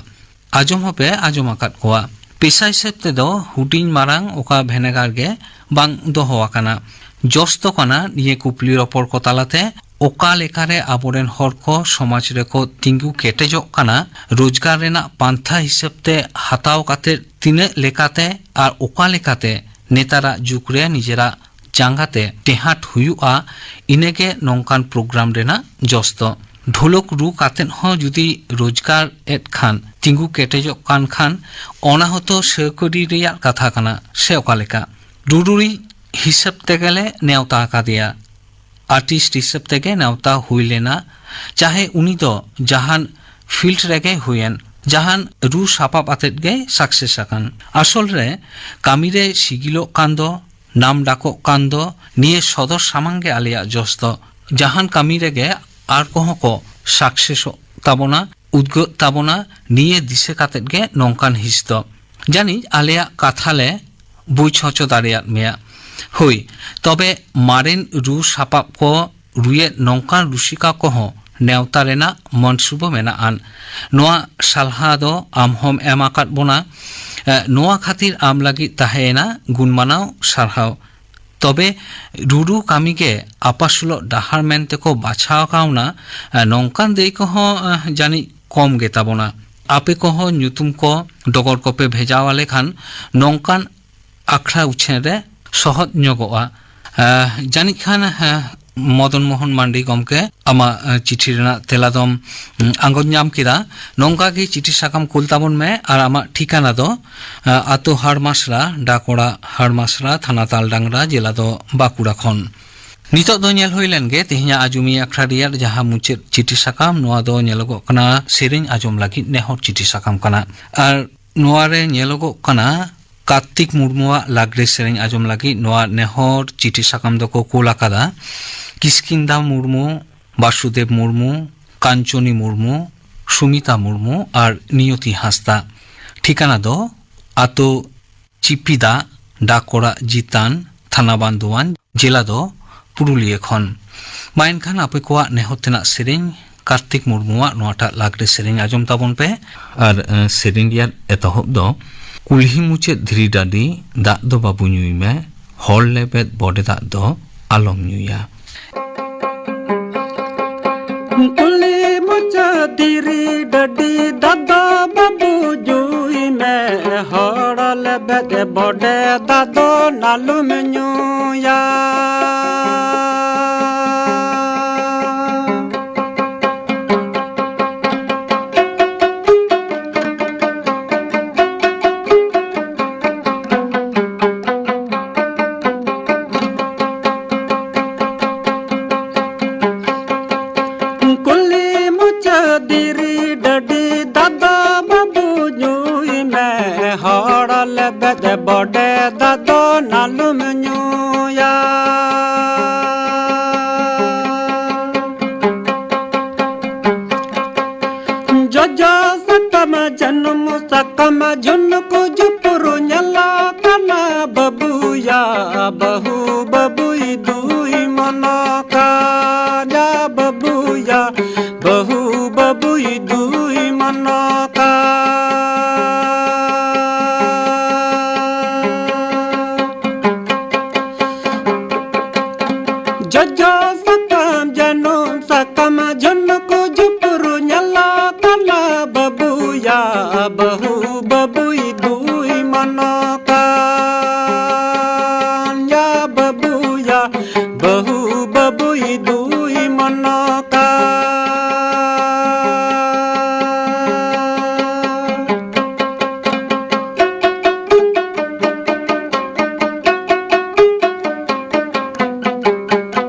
ᱟᱸᱡᱚᱢ ᱦᱚᱸᱯᱮ ᱟᱸᱡᱚᱢ ᱟᱠᱟᱫ ᱠᱚᱣᱟ᱾ ᱯᱮᱥᱟ ᱦᱤᱥᱟᱹᱵ ᱛᱮᱫᱚ ᱦᱩᱰᱤᱧ ᱢᱟᱨᱟᱝ ᱚᱠᱟ ᱵᱷᱮᱱᱮᱜᱟᱨ ᱜᱮ ᱵᱟᱝ ᱫᱚᱦᱚ ᱟᱠᱟᱱᱟ᱾ ᱡᱚᱥ ᱫᱚ ᱠᱟᱱᱟ ᱱᱤᱭᱟᱹ ᱠᱩᱯᱞᱤ ᱨᱚᱯᱚᱲ ᱠᱚ ᱛᱟᱞᱟᱛᱮ ᱚᱠᱟ ᱞᱮᱠᱟᱨᱮ ᱟᱵᱚᱨᱮᱱ ᱦᱚᱲ ᱠᱚ ᱥᱚᱢᱟᱡᱽ ᱨᱮᱠᱚ ᱛᱤᱸᱜᱩ ᱠᱮᱴᱮᱡᱚᱜ ᱠᱟᱱᱟ, ᱨᱳᱡᱽᱜᱟᱨ ᱨᱮᱱᱟᱜ ᱯᱟᱱᱛᱷᱟ ᱦᱤᱥᱟᱹᱵ ᱛᱮ ᱦᱟᱛᱟᱣ ᱠᱟᱛᱮ ᱛᱤᱱᱟᱹᱜ ᱞᱮᱠᱟᱛᱮ ᱟᱨ ᱚᱠᱟ ᱞᱮᱠᱟᱛᱮ ᱱᱮᱛᱟᱨᱟᱜ ᱡᱩᱜᱽ ᱨᱮ ᱱᱤᱡᱮᱨᱟᱜ ᱡᱟᱸᱜᱟᱛᱮ ᱴᱮᱦᱟᱴ ᱦᱩᱭᱩᱜᱼᱟ, ᱤᱱᱟᱹᱜᱮ ᱱᱚᱝᱠᱟᱱ ᱯᱨᱳᱜᱨᱟᱢ ᱨᱮᱱᱟᱜ ᱡᱚᱥ ᱫᱚ᱾ ᱰᱷᱳᱞᱚᱠ ᱨᱩ ᱠᱟᱛᱮᱫ ᱦᱚᱸ ᱡᱩᱫᱤ ᱨᱳᱡᱽᱜᱟᱨ ᱮᱫ ᱠᱷᱟᱱ, ᱛᱤᱸᱜᱩ ᱠᱮᱴᱮᱡᱚᱜ ᱠᱟᱱ ᱠᱷᱟᱱ, ᱚᱱᱟ ᱦᱚᱸᱛᱚ ᱥᱟᱹᱠᱟᱹᱨᱤ ᱨᱮᱭᱟᱜ ᱠᱟᱛᱷᱟ ᱠᱟᱱᱟ, ᱥᱮ ᱚᱠᱟ ᱞᱮᱠᱟ? ᱨᱩᱨᱩᱭᱤᱡ ᱦᱤᱥᱟᱹᱵ ᱛᱮᱜᱮᱞᱮ ᱱᱮᱣᱛᱟ ᱟᱠᱟᱫᱮᱭᱟ, ᱟᱨᱴᱤᱥᱴ ᱦᱤᱥᱟᱹᱵ ᱛᱮᱜᱮ ᱱᱮᱣᱛᱟ ᱦᱩᱭ ᱞᱮᱱᱟ, ᱪᱟᱦᱮ ᱩᱱᱤ ᱫᱚ ᱡᱟᱦᱟᱱ ᱯᱷᱤᱞᱰ ᱨᱮᱜᱮ ᱦᱩᱭᱮᱱ, ᱡᱟᱦᱟᱱ ᱨᱩ ᱥᱟᱯᱟᱵ ᱟᱛᱮᱫ ᱜᱮ ᱥᱟᱠᱥᱮᱥ ᱟᱠᱟᱱ᱾ ᱟᱥᱚᱞ ᱨᱮ ᱠᱟᱹᱢᱤᱨᱮ ᱥᱤᱜᱤᱞᱚᱜ ᱠᱟᱱ ᱫᱚ, ᱱᱟᱢ ᱰᱟᱠᱚᱜ ᱠᱟᱱ ᱫᱚ, ᱱᱤᱭᱟᱹ ᱥᱚᱫᱚᱨ ᱥᱟᱢᱟᱝ ᱜᱮ ᱟᱞᱮᱭᱟᱜ ᱡᱚᱥ ᱫᱚ᱾ ᱡᱟᱦᱟᱱ ᱠᱟᱹᱢᱤ ᱨᱮᱜᱮ ᱟᱨ ᱠᱚᱦᱚᱸ ᱠᱚ ᱥᱟᱠᱥᱮᱥᱚᱜ ᱛᱟᱵᱚᱱᱟ, ᱩᱫᱽᱜᱟᱹᱜ ᱛᱟᱵᱚᱱᱟ, ᱱᱤᱭᱟᱹ ᱫᱤᱥᱟᱹ ᱠᱟᱛᱮᱫ ᱜᱮ ᱱᱚᱝᱠᱟᱱ ᱦᱤᱸᱥ ᱫᱚ᱾ ᱡᱟᱹᱱᱤᱡ ᱟᱞᱮᱭᱟᱜ ᱠᱟᱛᱷᱟ ᱞᱮ ᱵᱩᱡᱽ ᱦᱚᱪᱚ ᱫᱟᱲᱮᱭᱟᱫ ᱢᱮᱭᱟ᱾ ᱦᱳᱭ, ᱛᱚᱵᱮ ᱢᱟᱨᱮᱱ ᱨᱩ ᱥᱟᱯᱟᱵ ᱠᱚ ᱨᱩᱭᱮᱫ ᱱᱚᱝᱠᱟᱱ ᱨᱩᱥᱤᱠᱟ ᱠᱚᱦᱚᱸ ᱱᱮᱣᱛᱟ ᱨᱮᱱᱟᱜ ᱢᱚᱱᱥᱩᱵᱟᱹ ᱢᱮᱱᱟᱜ ᱟᱱ᱾ ᱱᱚᱣᱟ ᱥᱟᱞᱦᱟ ᱫᱚ ᱟᱢ ᱦᱚᱸᱢ ᱮᱢ ᱟᱠᱟᱫ ᱵᱚᱱᱟ᱾ ᱮ, ᱱᱚᱣᱟ ᱠᱷᱟᱹᱛᱤᱨ ᱟᱢ ᱞᱟᱹᱜᱤᱫ ᱛᱟᱦᱮᱸᱭᱮᱱᱟ ᱜᱩᱱᱢᱟᱱᱟᱣ ᱥᱟᱨᱦᱟᱣ᱾ ᱛᱚᱵᱮ ᱨᱩᱨᱩ ᱠᱟᱹᱢᱤ ᱜᱮ ᱟᱯᱟᱥᱩᱞᱚᱜ ᱰᱟᱦᱟᱨ ᱢᱮᱱᱛᱮ ᱠᱚ ᱵᱟᱪᱷᱟᱣ ᱠᱟᱣᱱᱟ, ᱮ, ᱱᱚᱝᱠᱟᱱ ᱫᱟᱹᱭ ᱠᱚᱦᱚᱸ, ᱮ, ᱡᱟᱹᱱᱤᱡ ᱠᱚᱢ ᱜᱮ ᱛᱟᱵᱚᱱᱟ᱾ ᱟᱯᱮ ᱠᱚᱦᱚᱸ ᱧᱩᱛᱩᱢ ᱠᱚ, ᱰᱚᱜᱚᱨ ᱠᱚᱯᱮ ᱵᱷᱮᱡᱟ ᱟᱞᱮ ᱠᱷᱟᱱ ᱱᱚᱝᱠᱟᱱ ᱟᱠᱷᱲᱟ ᱩᱪᱷᱟᱹᱱ ᱨᱮ ᱥᱚᱦᱚᱫ ᱧᱚᱜᱚᱜᱼᱟ᱾ ᱮ, ᱡᱟᱹᱱᱤᱡ ᱠᱷᱟᱱ, ᱮ, ᱢᱚᱫᱚᱱ ᱢᱳᱦᱚᱱ ᱢᱟᱱᱰᱤ ᱜᱚᱢᱠᱮ, ᱟᱢᱟᱜ, ᱮ, ᱪᱤᱴᱷᱤ ᱨᱮᱱᱟᱜ ᱛᱮᱞᱟ ᱫᱚᱢ, ᱩᱢ, ᱟᱸᱜᱚᱪ ᱧᱟᱢ ᱠᱮᱫᱟ᱾ ᱱᱚᱝᱠᱟ ᱜᱮ ᱪᱤᱴᱷᱤ ᱥᱟᱠᱟᱢ ᱠᱩᱞ ᱛᱟᱵᱚᱱ ᱢᱮ ᱟᱨ ᱟᱢᱟᱜ ᱴᱷᱤᱠᱟᱱᱟ ᱫᱚ, ᱮ, ᱟᱛᱳ ᱦᱟᱲᱢᱟᱥᱨᱟ, ᱰᱟᱠ ᱚᱲᱟᱜ ᱦᱟᱲᱢᱟᱥᱨᱟ, ᱛᱷᱟᱱᱟ ᱛᱟᱞᱰᱟᱝᱨᱟ, ᱡᱮᱞᱟ ᱫᱚ ᱵᱟᱸᱠᱩᱲᱟ ᱠᱷᱚᱱ᱾ ᱱᱤᱛᱚᱜ ᱫᱚ ᱧᱮᱞ ᱦᱩᱭ ᱞᱮᱱ ᱜᱮ ᱛᱮᱦᱮᱧᱟᱜ ᱟᱡᱚᱢᱤ ᱟᱠᱷᱲᱟ ᱨᱮᱭᱟᱜ ᱡᱟᱦᱟᱸ ᱢᱩᱪᱟᱹᱫ ᱪᱤᱴᱷᱤ ᱥᱟᱠᱟᱢ, ᱱᱚᱣᱟ ᱫᱚ ᱧᱮᱞᱚᱜᱚᱜ ᱠᱟᱱᱟ ᱥᱮᱨᱮᱧ ᱟᱸᱡᱚᱢ ᱞᱟᱹᱜᱤᱫ ᱱᱮᱦᱚᱨ ᱪᱤᱴᱷᱤ ᱥᱟᱠᱟᱢ ᱠᱟᱱᱟ᱾ ᱟᱨ ᱱᱚᱣᱟ ᱨᱮ ᱧᱮᱞᱚᱜᱚᱜ ᱠᱟᱱᱟ ᱠᱟᱨᱛᱤᱠ ᱢᱩᱨᱢᱩᱣᱟᱜ ᱞᱟᱜᱽᱲᱮ ᱥᱮᱨᱮᱧ ᱟᱸᱡᱚᱢ ᱞᱟᱹᱜᱤᱫ ᱱᱚᱣᱟ ᱱᱮᱦᱚᱨ ᱪᱤᱴᱷᱤ ᱥᱟᱠᱟᱢ ᱫᱚᱠᱚ ᱠᱳᱞ ᱟᱠᱟᱫᱟ ᱠᱤᱥᱠᱤᱱᱫᱟ ᱢᱩᱨᱢᱩ, ᱵᱟᱥᱩᱫᱮᱵ ᱢᱩᱨᱢᱩ, ᱠᱟᱧᱪᱚᱱᱤ ᱢᱩᱨᱢᱩ, ᱥᱩᱢᱤᱛᱟ ᱢᱩᱨᱢᱩ ᱟᱨ ᱱᱤᱭᱚᱛᱤ ᱦᱟᱸᱥᱫᱟ᱾ ᱴᱷᱤᱠᱟᱱᱟ ᱫᱚ ᱟᱛᱳ ᱪᱤᱯᱤᱫᱟᱜ, ᱰᱟᱠ ᱚᱲᱟᱜ ᱡᱤᱛᱟᱱ, ᱛᱷᱟᱱᱟ ᱵᱟᱱᱫᱳᱣᱟᱱ, ᱡᱮᱞᱟ ᱫᱚ ᱯᱩᱨᱩᱞᱤᱭᱟᱹ ᱠᱷᱚᱱ᱾ ᱢᱟ ᱮᱱᱠᱷᱟᱱ ᱟᱯᱮ ᱠᱚᱣᱟᱜ ᱱᱮᱦᱚᱨ ᱛᱮᱱᱟᱜ ᱥᱮᱨᱮᱧ ᱠᱟᱨᱛᱤᱠ ᱢᱩᱨᱢᱩᱣᱟᱜ ᱱᱚᱣᱟᱴᱟᱜ ᱞᱟᱜᱽᱲᱮ ᱥᱮᱨᱮᱧ ᱟᱸᱡᱚᱢ ᱛᱟᱵᱚᱱ ᱯᱮ᱾ ᱟᱨ, ᱮ, ᱥᱮᱨᱮᱧ ᱨᱮᱭᱟᱜ ᱮᱛᱚᱦᱚᱵ ᱫᱚ: ᱠᱩᱞᱦᱤ ᱢᱩᱪᱟᱹᱫ ᱫᱷᱤᱨᱤ ᱰᱟᱹᱰᱤ, ᱫᱟᱜ ᱫᱚ ᱵᱟᱹᱵᱩ ᱧᱩᱭ ᱢᱮ, ᱦᱚᱲ ᱞᱮᱵᱮᱫ ᱵᱚᱰᱮ ᱫᱟᱜ ᱫᱚ ᱟᱞᱚᱢ ᱧᱩᱭᱟ᱾ ᱠᱩᱞᱦᱤ ᱢᱩᱪᱟᱹᱫ ᱫᱷᱤᱨᱤ ᱰᱟᱹᱰᱤ, ᱫᱟᱜ ᱫᱚ ᱵᱟᱹᱵᱩ ᱧᱩᱭ ᱢᱮ, ᱦᱚᱲ ᱞᱮᱵᱮᱫ ᱵᱚᱰᱮ ᱫᱟᱜ ᱫᱚ ᱟᱞᱚᱢ ᱧᱩᱭᱟ᱾ ᱠᱩᱞᱦᱤ ᱢᱩᱪᱟᱹᱫ ᱫᱷᱤᱨᱤ ᱰᱟᱹᱰᱤ, ᱫᱟᱜ ᱫᱚ ᱵᱟᱹᱵᱩ ᱧᱩᱭ ᱢᱮ, ᱦᱚᱲ ᱞᱮᱵᱮᱫ ᱵᱚᱰᱮ ᱫᱟᱜ ᱫᱚ ᱟᱞᱚᱢ ᱧᱩᱭᱟ᱾ ᱡᱚᱡᱚ ᱥᱟᱠᱟᱢ, ᱡᱟᱹᱱᱩᱢ ᱥᱟᱠᱟᱢ, ᱡᱷᱩᱱᱠᱩ ᱡᱷᱩᱯᱨᱩ ᱧᱮᱞᱚᱜ ᱠᱟᱱᱟ ᱵᱟᱹᱵᱩᱭᱟ, ᱵᱟᱹᱦᱩ ᱵᱟᱹᱵᱩᱭ ᱫᱩᱭ ᱢᱚᱱᱚ ᱠᱟᱱᱟ ᱵᱟᱹᱵᱩᱭᱟ, ᱵᱟᱹᱦᱩ ᱵᱟᱹᱵᱩᱭ ᱫᱩᱭ ᱢᱚᱱᱚ ᱠᱟᱱᱟ᱾ ᱥᱟᱠᱟᱢ ᱡᱟᱹᱱᱩᱢ ᱥᱟᱠᱟᱢ ᱡᱷᱩᱱᱠᱩ ᱡᱷᱩᱯᱨᱩ ᱧᱮᱞᱚᱜ ᱠᱟᱱᱟ ᱵᱟᱹᱵᱩᱭᱟ, ᱵᱟᱹᱦᱩ ᱵᱟᱹᱵᱩᱭ ᱫᱩᱭ ᱢᱚᱱᱚ ᱠᱟᱱ ᱭᱟ ᱵᱟᱹᱵᱩᱭᱟ, ᱵᱟᱹᱦᱩ ᱵᱟᱹᱵᱩᱭ ᱫᱩᱭ ᱢᱚᱱᱚ ᱠᱟᱱ᱾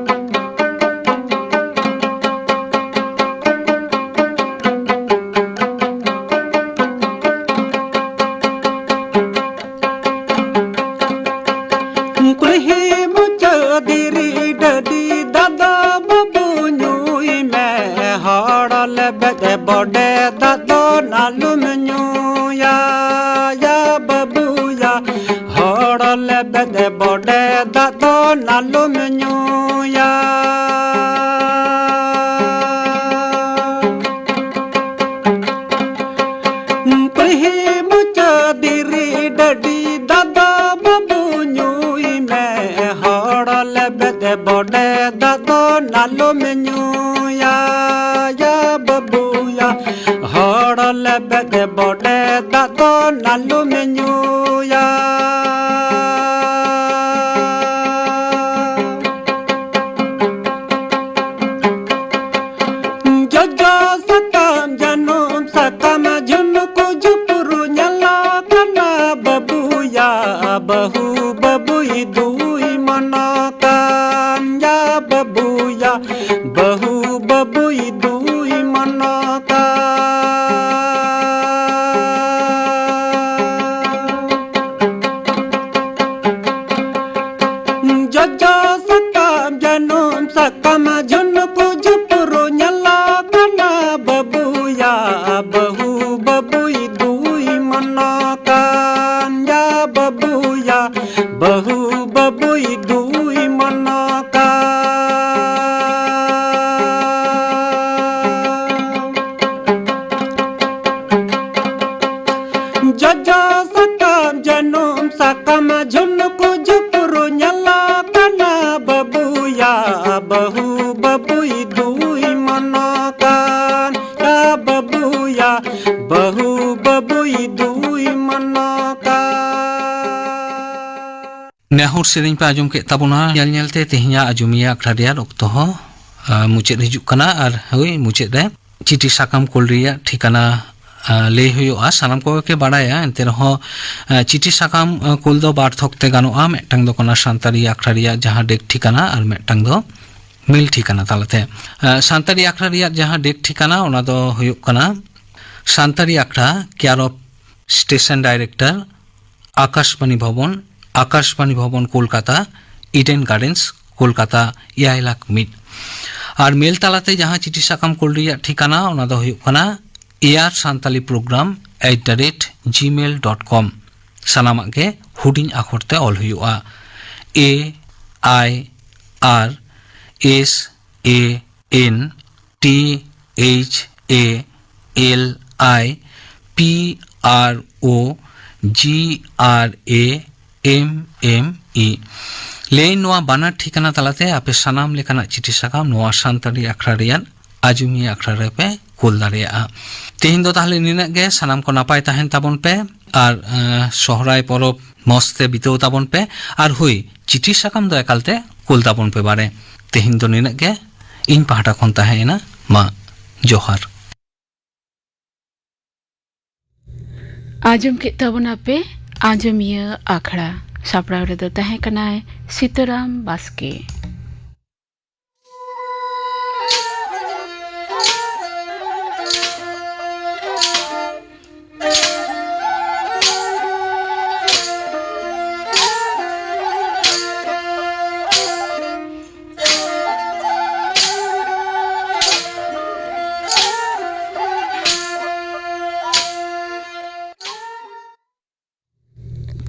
ᱠᱩᱞᱦᱤ ᱢᱩᱪᱟᱹᱫ ᱫᱷᱤᱨᱤ ᱰᱟᱹᱰᱤ ᱫᱟᱜ ᱫᱚ ᱵᱟᱹᱵᱩ ᱧᱩᱭ ᱢᱮ, ᱦᱚᱲ ᱞᱮᱵᱮᱫ ᱵᱚᱰᱮ ᱫᱟᱜ ᱫᱚ ᱱᱟᱞᱩᱢ ᱧᱩᱭᱟ, ᱭᱟ ᱵᱟᱹᱵᱩᱭᱟ, ᱦᱚᱲ ᱞᱮᱵᱮᱫ ᱵᱚᱰᱮ ᱫᱟᱜ ᱫᱚ ᱱᱟᱞᱩᱢ ᱧᱩᱭᱟ᱾ ᱯᱟᱹᱦᱤ ᱢᱩᱪᱟᱹᱫ ᱫᱷᱤᱨᱤ ᱰᱟᱹᱰᱤ ᱫᱟᱜ ᱫᱚ ᱵᱟᱹᱵᱩ ᱧᱩᱭ ᱢᱮ, ᱦᱚᱲ ᱞᱮᱵᱮᱫ ᱵᱚᱰᱮ ᱫᱟᱜ ᱫᱚ ᱱᱟᱞᱚᱢ ᱧᱩᱭᱟ, ᱭᱟ ᱵᱟᱹᱵᱩᱭᱟ, ᱦᱚᱲ ᱞᱮᱵᱮᱫ ᱵᱚᱰᱮ ᱫᱟᱜ ᱫᱚ ᱱᱟᱞᱚᱢ ᱧᱩᱭᱟ᱾ ᱡᱚᱡᱚ ᱥᱟᱠᱟᱢ ᱡᱟᱹᱱᱩᱢ ᱥᱟᱠᱟᱢ ᱡᱷᱩᱱᱠᱩ ᱡᱷᱩᱯᱨᱩ ᱧᱮᱞᱚᱜ ᱠᱟᱱᱟ ᱵᱟᱹᱵᱩᱭᱟ, ᱵᱟᱹᱦᱩ ᱵᱟᱹᱵᱩᱭ ᱫᱩᱭ ᱢᱚᱱᱚ ᱠᱟᱱ ᱭᱟ ᱵᱟᱹᱵᱩᱭᱟ, ᱵᱟᱹᱦᱩ ᱵᱟᱹᱵᱩᱭ ᱫᱩᱭ ᱢᱚᱱᱚ ᱠᱟᱱ᱾ ᱡᱚᱡᱚ ᱥᱟᱠᱟᱢ ᱡᱟᱹᱱᱩᱢ ᱥᱟᱠᱟᱢ ᱡᱷᱩᱱᱠᱩ ᱡᱷᱩᱯᱨᱩ ᱧᱮᱞᱚᱜ ᱠᱟᱱᱟ ᱵᱟᱹᱵᱩᱭᱟ, ᱵᱟᱹᱦᱩ ᱵᱟᱹᱵᱩᱭ ᱫᱩᱭ ᱢᱚᱱᱚ ᱠᱟᱱ ᱭᱟ ᱵᱟᱹᱵᱩᱭᱟ, ᱵᱟᱹᱦᱩ ᱵᱟᱹᱵᱩᱭ ᱫᱩᱭ ᱢᱚᱱᱚ ᱠᱟᱱ᱾ ᱡᱚᱡᱚ ᱥᱟᱠᱟᱢ ᱡᱟᱹᱱᱩᱢ ᱥᱟᱠᱟᱢ ᱡᱷᱩᱱᱠᱩ ᱡᱷᱩᱯᱨᱩ ᱧᱮᱞᱚᱜ ᱠᱟᱱᱟ ᱵᱟᱹᱵᱩᱭᱟ, ᱵᱟᱹᱦᱩ ᱵᱟᱹᱵᱩᱭ ᱫᱩᱭ ᱢᱚᱱᱚ ᱠᱟᱱ, ᱭᱟ ᱵᱟᱹᱵᱩᱭᱟ, ᱵᱟᱹᱦᱩ ᱵᱟᱹᱵᱩᱭ ᱫᱩᱭ ᱢᱚᱱᱚ ᱠᱟᱱ᱾ ᱱᱮᱦᱚᱨ ᱥᱮᱨᱮᱧ ᱯᱮ ᱟᱸᱡᱚᱢ ᱠᱮᱫ ᱛᱟᱵᱚᱱᱟ᱾ ᱧᱮᱞ ᱧᱮᱞᱛᱮ ᱛᱮᱦᱮᱧᱟᱜ ᱟᱡᱚᱢᱤᱭᱟᱹ ᱟᱠᱷᱲᱟ ᱨᱮᱭᱟᱜ ᱚᱠᱛᱚ ᱦᱚᱸ, ᱟ, ᱢᱩᱪᱟᱹᱫ ᱦᱤᱡᱩᱜ ᱠᱟᱱᱟ᱾ ᱟᱨ ᱦᱳᱭ, ᱢᱩᱪᱟᱹᱫ ᱨᱮ ᱪᱤᱴᱷᱤ ᱥᱟᱠᱟᱢ ᱠᱩᱞ ᱨᱮᱭᱟᱜ ᱴᱷᱤᱠᱟᱹᱱᱟ, ᱟ, ᱞᱟᱹᱭ ᱦᱩᱭᱩᱜᱼᱟ᱾ ᱥᱟᱱᱟᱢ ᱠᱚᱜᱮ ᱯᱮ ᱵᱟᱲᱟᱭᱟ, ᱮᱱᱛᱮ ᱨᱮᱦᱚᱸ, ᱟ, ᱪᱤᱴᱷᱤ ᱥᱟᱠᱟᱢ, ᱟ, ᱠᱩᱞ ᱫᱚ ᱵᱟᱨ ᱛᱷᱚᱠ ᱛᱮ ᱜᱟᱱᱚᱜᱼᱟ᱾ ᱢᱤᱫᱴᱟᱝ ᱫᱚ ᱠᱟᱱᱟ ᱥᱟᱱᱛᱟᱲᱤ ᱟᱠᱷᱲᱟ ᱨᱮᱭᱟᱜ ᱡᱟᱦᱟᱸ ᱰᱮᱠ ᱴᱷᱤᱠᱟᱹᱱᱟ, ᱟᱨ ᱢᱤᱫᱴᱟᱝ ᱫᱚ ᱢᱮᱞ ᱴᱷᱤᱠᱟᱹᱱᱟ ᱛᱟᱞᱟᱛᱮ᱾ ᱟ, ᱥᱟᱱᱛᱟᱲᱤ ᱟᱠᱷᱲᱟ ᱨᱮᱭᱟᱜ ᱡᱟᱦᱟᱸ ᱰᱮᱠ ᱴᱷᱤᱠᱟᱹᱱᱟ, ᱚᱱᱟ ᱫᱚ ᱦᱩᱭᱩᱜ ᱠᱟᱱᱟ ᱥᱟᱱᱛᱟᱲᱤ ᱟᱠᱷᱲᱟ, care of station director, Akashbani Bhavan, Akashbani Bhavan, Kolkata, Eden gardens, Kolkata, ᱮᱭᱟᱭ ᱞᱟᱠᱷ ᱢᱤᱫ᱾ ᱟᱨ ᱢᱮᱞ ᱛᱟᱞᱟᱛᱮ ᱡᱟᱦᱟᱸ ᱪᱤᱴᱷᱤ ᱥᱟᱠᱟᱢ ᱠᱩᱞ ᱨᱮᱭᱟᱜ ᱴᱷᱤᱠᱟᱹᱱᱟ, ᱚᱱᱟ ᱫᱚ ᱦᱩᱭᱩᱜ ᱠᱟᱱᱟ air santali program at the rate gmail dot com᱾ ᱥᱟᱱᱟᱢᱟᱜ ᱜᱮ ᱦᱩᱰᱤᱧ ᱟᱠᱷᱚᱨ ᱛᱮ ᱚᱞ ᱦᱩᱭᱩᱜᱼᱟ᱾ A I R S A N T H A L I P R O G R A M M E ᱞᱟᱹᱭ᱾ ᱱᱚᱣᱟ ᱵᱟᱱᱟᱨ ᱴᱷᱤᱠᱟᱹᱱᱟ ᱛᱟᱞᱟᱛᱮ ᱟᱯᱮ ᱥᱟᱱᱟᱢ ᱞᱮᱠᱟᱱᱟᱜ ᱪᱤᱴᱷᱤ ᱥᱟᱠᱟᱢ ᱱᱚᱣᱟ ᱥᱟᱱᱛᱟᱲᱤ ᱟᱠᱷᱲᱟ ᱨᱮᱭᱟᱜ ᱟᱡᱚᱢᱤᱭᱟᱹ ᱟᱠᱷᱲᱟ ᱨᱮᱯᱮ ᱠᱩᱞ ᱫᱟᱲᱮᱭᱟᱜᱼᱟ᱾ ᱛᱮᱦᱮᱧ ᱫᱚ ᱛᱟᱦᱞᱮ ᱱᱤᱱᱟᱹᱜ ᱜᱮ᱾ ᱥᱟᱱᱟᱢ ᱠᱚ ᱱᱟᱯᱟᱭ ᱛᱟᱦᱮᱱ ᱛᱟᱵᱚᱱ ᱯᱮ ᱟᱨ, ᱮᱸ, ᱥᱚᱦᱨᱟᱭ ᱯᱚᱨᱚᱵᱽ ᱢᱚᱸᱡᱽ ᱛᱮ ᱵᱤᱛᱟᱹᱣ ᱛᱟᱵᱚᱱ ᱯᱮ᱾ ᱟᱨ ᱦᱳᱭ, ᱪᱤᱴᱷᱤ ᱥᱟᱠᱟᱢ ᱫᱚ ᱮᱠᱟᱞ ᱛᱮ ᱠᱩᱞ ᱛᱟᱵᱚᱱ ᱯᱮ ᱵᱟᱨᱮ᱾ ᱛᱮᱦᱮᱧ ᱫᱚ ᱱᱤᱱᱟᱹᱜ ᱜᱮ᱾ ᱤᱧ ᱯᱟᱦᱴᱟ ᱠᱷᱚᱱ ᱛᱟᱦᱮᱸᱭᱮᱱᱟ ᱢᱟ ᱡᱚᱦᱟᱨ᱾ ᱟᱸᱡᱚᱢ ᱠᱮᱫ ᱛᱟᱵᱚᱱᱟᱯᱮ ᱟᱸᱡᱚᱢᱤᱭᱟᱹ ᱟᱠᱷᱲᱟ᱾ ᱥᱟᱯᱲᱟᱣ ᱨᱮᱫᱚ ᱛᱟᱦᱮᱸ ᱠᱟᱱᱟᱭ ᱥᱤᱛᱟᱹᱨᱟᱢ ᱵᱟᱥᱠᱮ᱾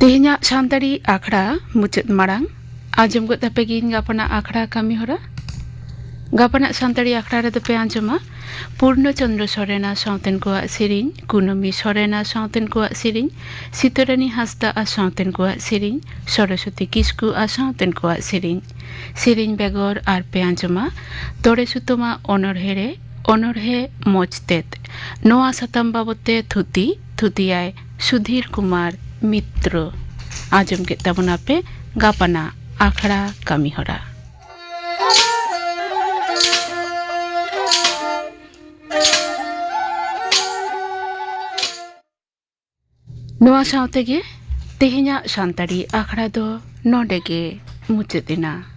ᱛᱮᱦᱮᱧᱟᱜ ᱥᱟᱱᱛᱟᱲᱤ ᱟᱠᱷᱲᱟ ᱢᱩᱪᱟᱹᱫ ᱢᱟᱲᱟᱝ ᱟᱸᱡᱚᱢ ᱜᱚᱫ ᱛᱟᱯᱮ ᱜᱤᱧ ᱜᱟᱯᱟᱱᱟᱜ ᱟᱠᱷᱲᱟ ᱠᱟᱹᱢᱤ ᱦᱚᱨᱟ᱾ ᱜᱟᱯᱟᱱᱟᱜ ᱥᱟᱱᱛᱟᱲᱤ ᱟᱠᱷᱲᱟ ᱨᱮᱫᱚ ᱯᱮ ᱟᱸᱡᱚᱢᱟ ᱯᱩᱨᱱᱚ ᱪᱚᱱᱫᱨᱚ ᱥᱚᱨᱮᱱ ᱟᱨ ᱥᱟᱶᱛᱮᱱ ᱠᱚᱣᱟᱜ ᱥᱮᱨᱮᱧ, ᱠᱩᱱᱟᱹᱢᱤ ᱥᱚᱨᱮᱱ ᱟᱨ ᱥᱟᱶᱛᱮᱱ ᱠᱚᱣᱟᱜ ᱥᱮᱨᱮᱧ, ᱥᱤᱛᱟᱹᱨᱟᱹᱱᱤ ᱦᱟᱸᱥᱫᱟ ᱟᱨ ᱥᱟᱶᱛᱮᱱ ᱠᱚᱣᱟᱜ ᱥᱮᱨᱮᱧ, ᱥᱚᱨᱚᱥᱚᱛᱤ ᱠᱤᱥᱠᱩ ᱟᱨ ᱥᱟᱶᱛᱮᱱ ᱠᱚᱣᱟᱜ ᱥᱮᱨᱮᱧ᱾ ᱥᱮᱨᱮᱧ ᱵᱮᱜᱚᱨ ᱟᱨ ᱯᱮ ᱟᱸᱡᱚᱢᱟ ᱛᱚᱲᱮ ᱥᱩᱛᱟᱹᱢᱟᱜ ᱚᱱᱚᱬᱦᱮ ᱨᱮ ᱚᱱᱚᱬᱦᱮ ᱢᱚᱡᱽ ᱛᱮᱫ᱾ ᱱᱚᱣᱟ ᱥᱟᱛᱟᱢ ᱵᱟᱵᱚᱛ ᱛᱮ ᱛᱷᱩᱛᱤ, ᱛᱷᱩᱛᱤᱭᱟᱭ ᱥᱩᱫᱷᱤᱨ ᱠᱩᱢᱟᱨ ᱢᱤᱛᱨᱚ᱾ ᱟᱸᱡᱚᱢ ᱠᱮᱫ ᱛᱟᱵᱚᱱᱟᱯᱮ ᱜᱟᱯᱟᱱᱟᱜ ᱟᱠᱷᱲᱟ ᱠᱟᱹᱢᱤᱦᱚᱨᱟ᱾ ᱱᱚᱣᱟ ᱥᱟᱶ ᱛᱮᱜᱮ ᱛᱮᱦᱮᱧᱟᱜ ᱥᱟᱱᱛᱟᱲᱤ ᱟᱠᱷᱲᱟ ᱫᱚ ᱱᱚᱰᱮ ᱜᱮ ᱢᱩᱪᱟᱹᱫ ᱮᱱᱟ᱾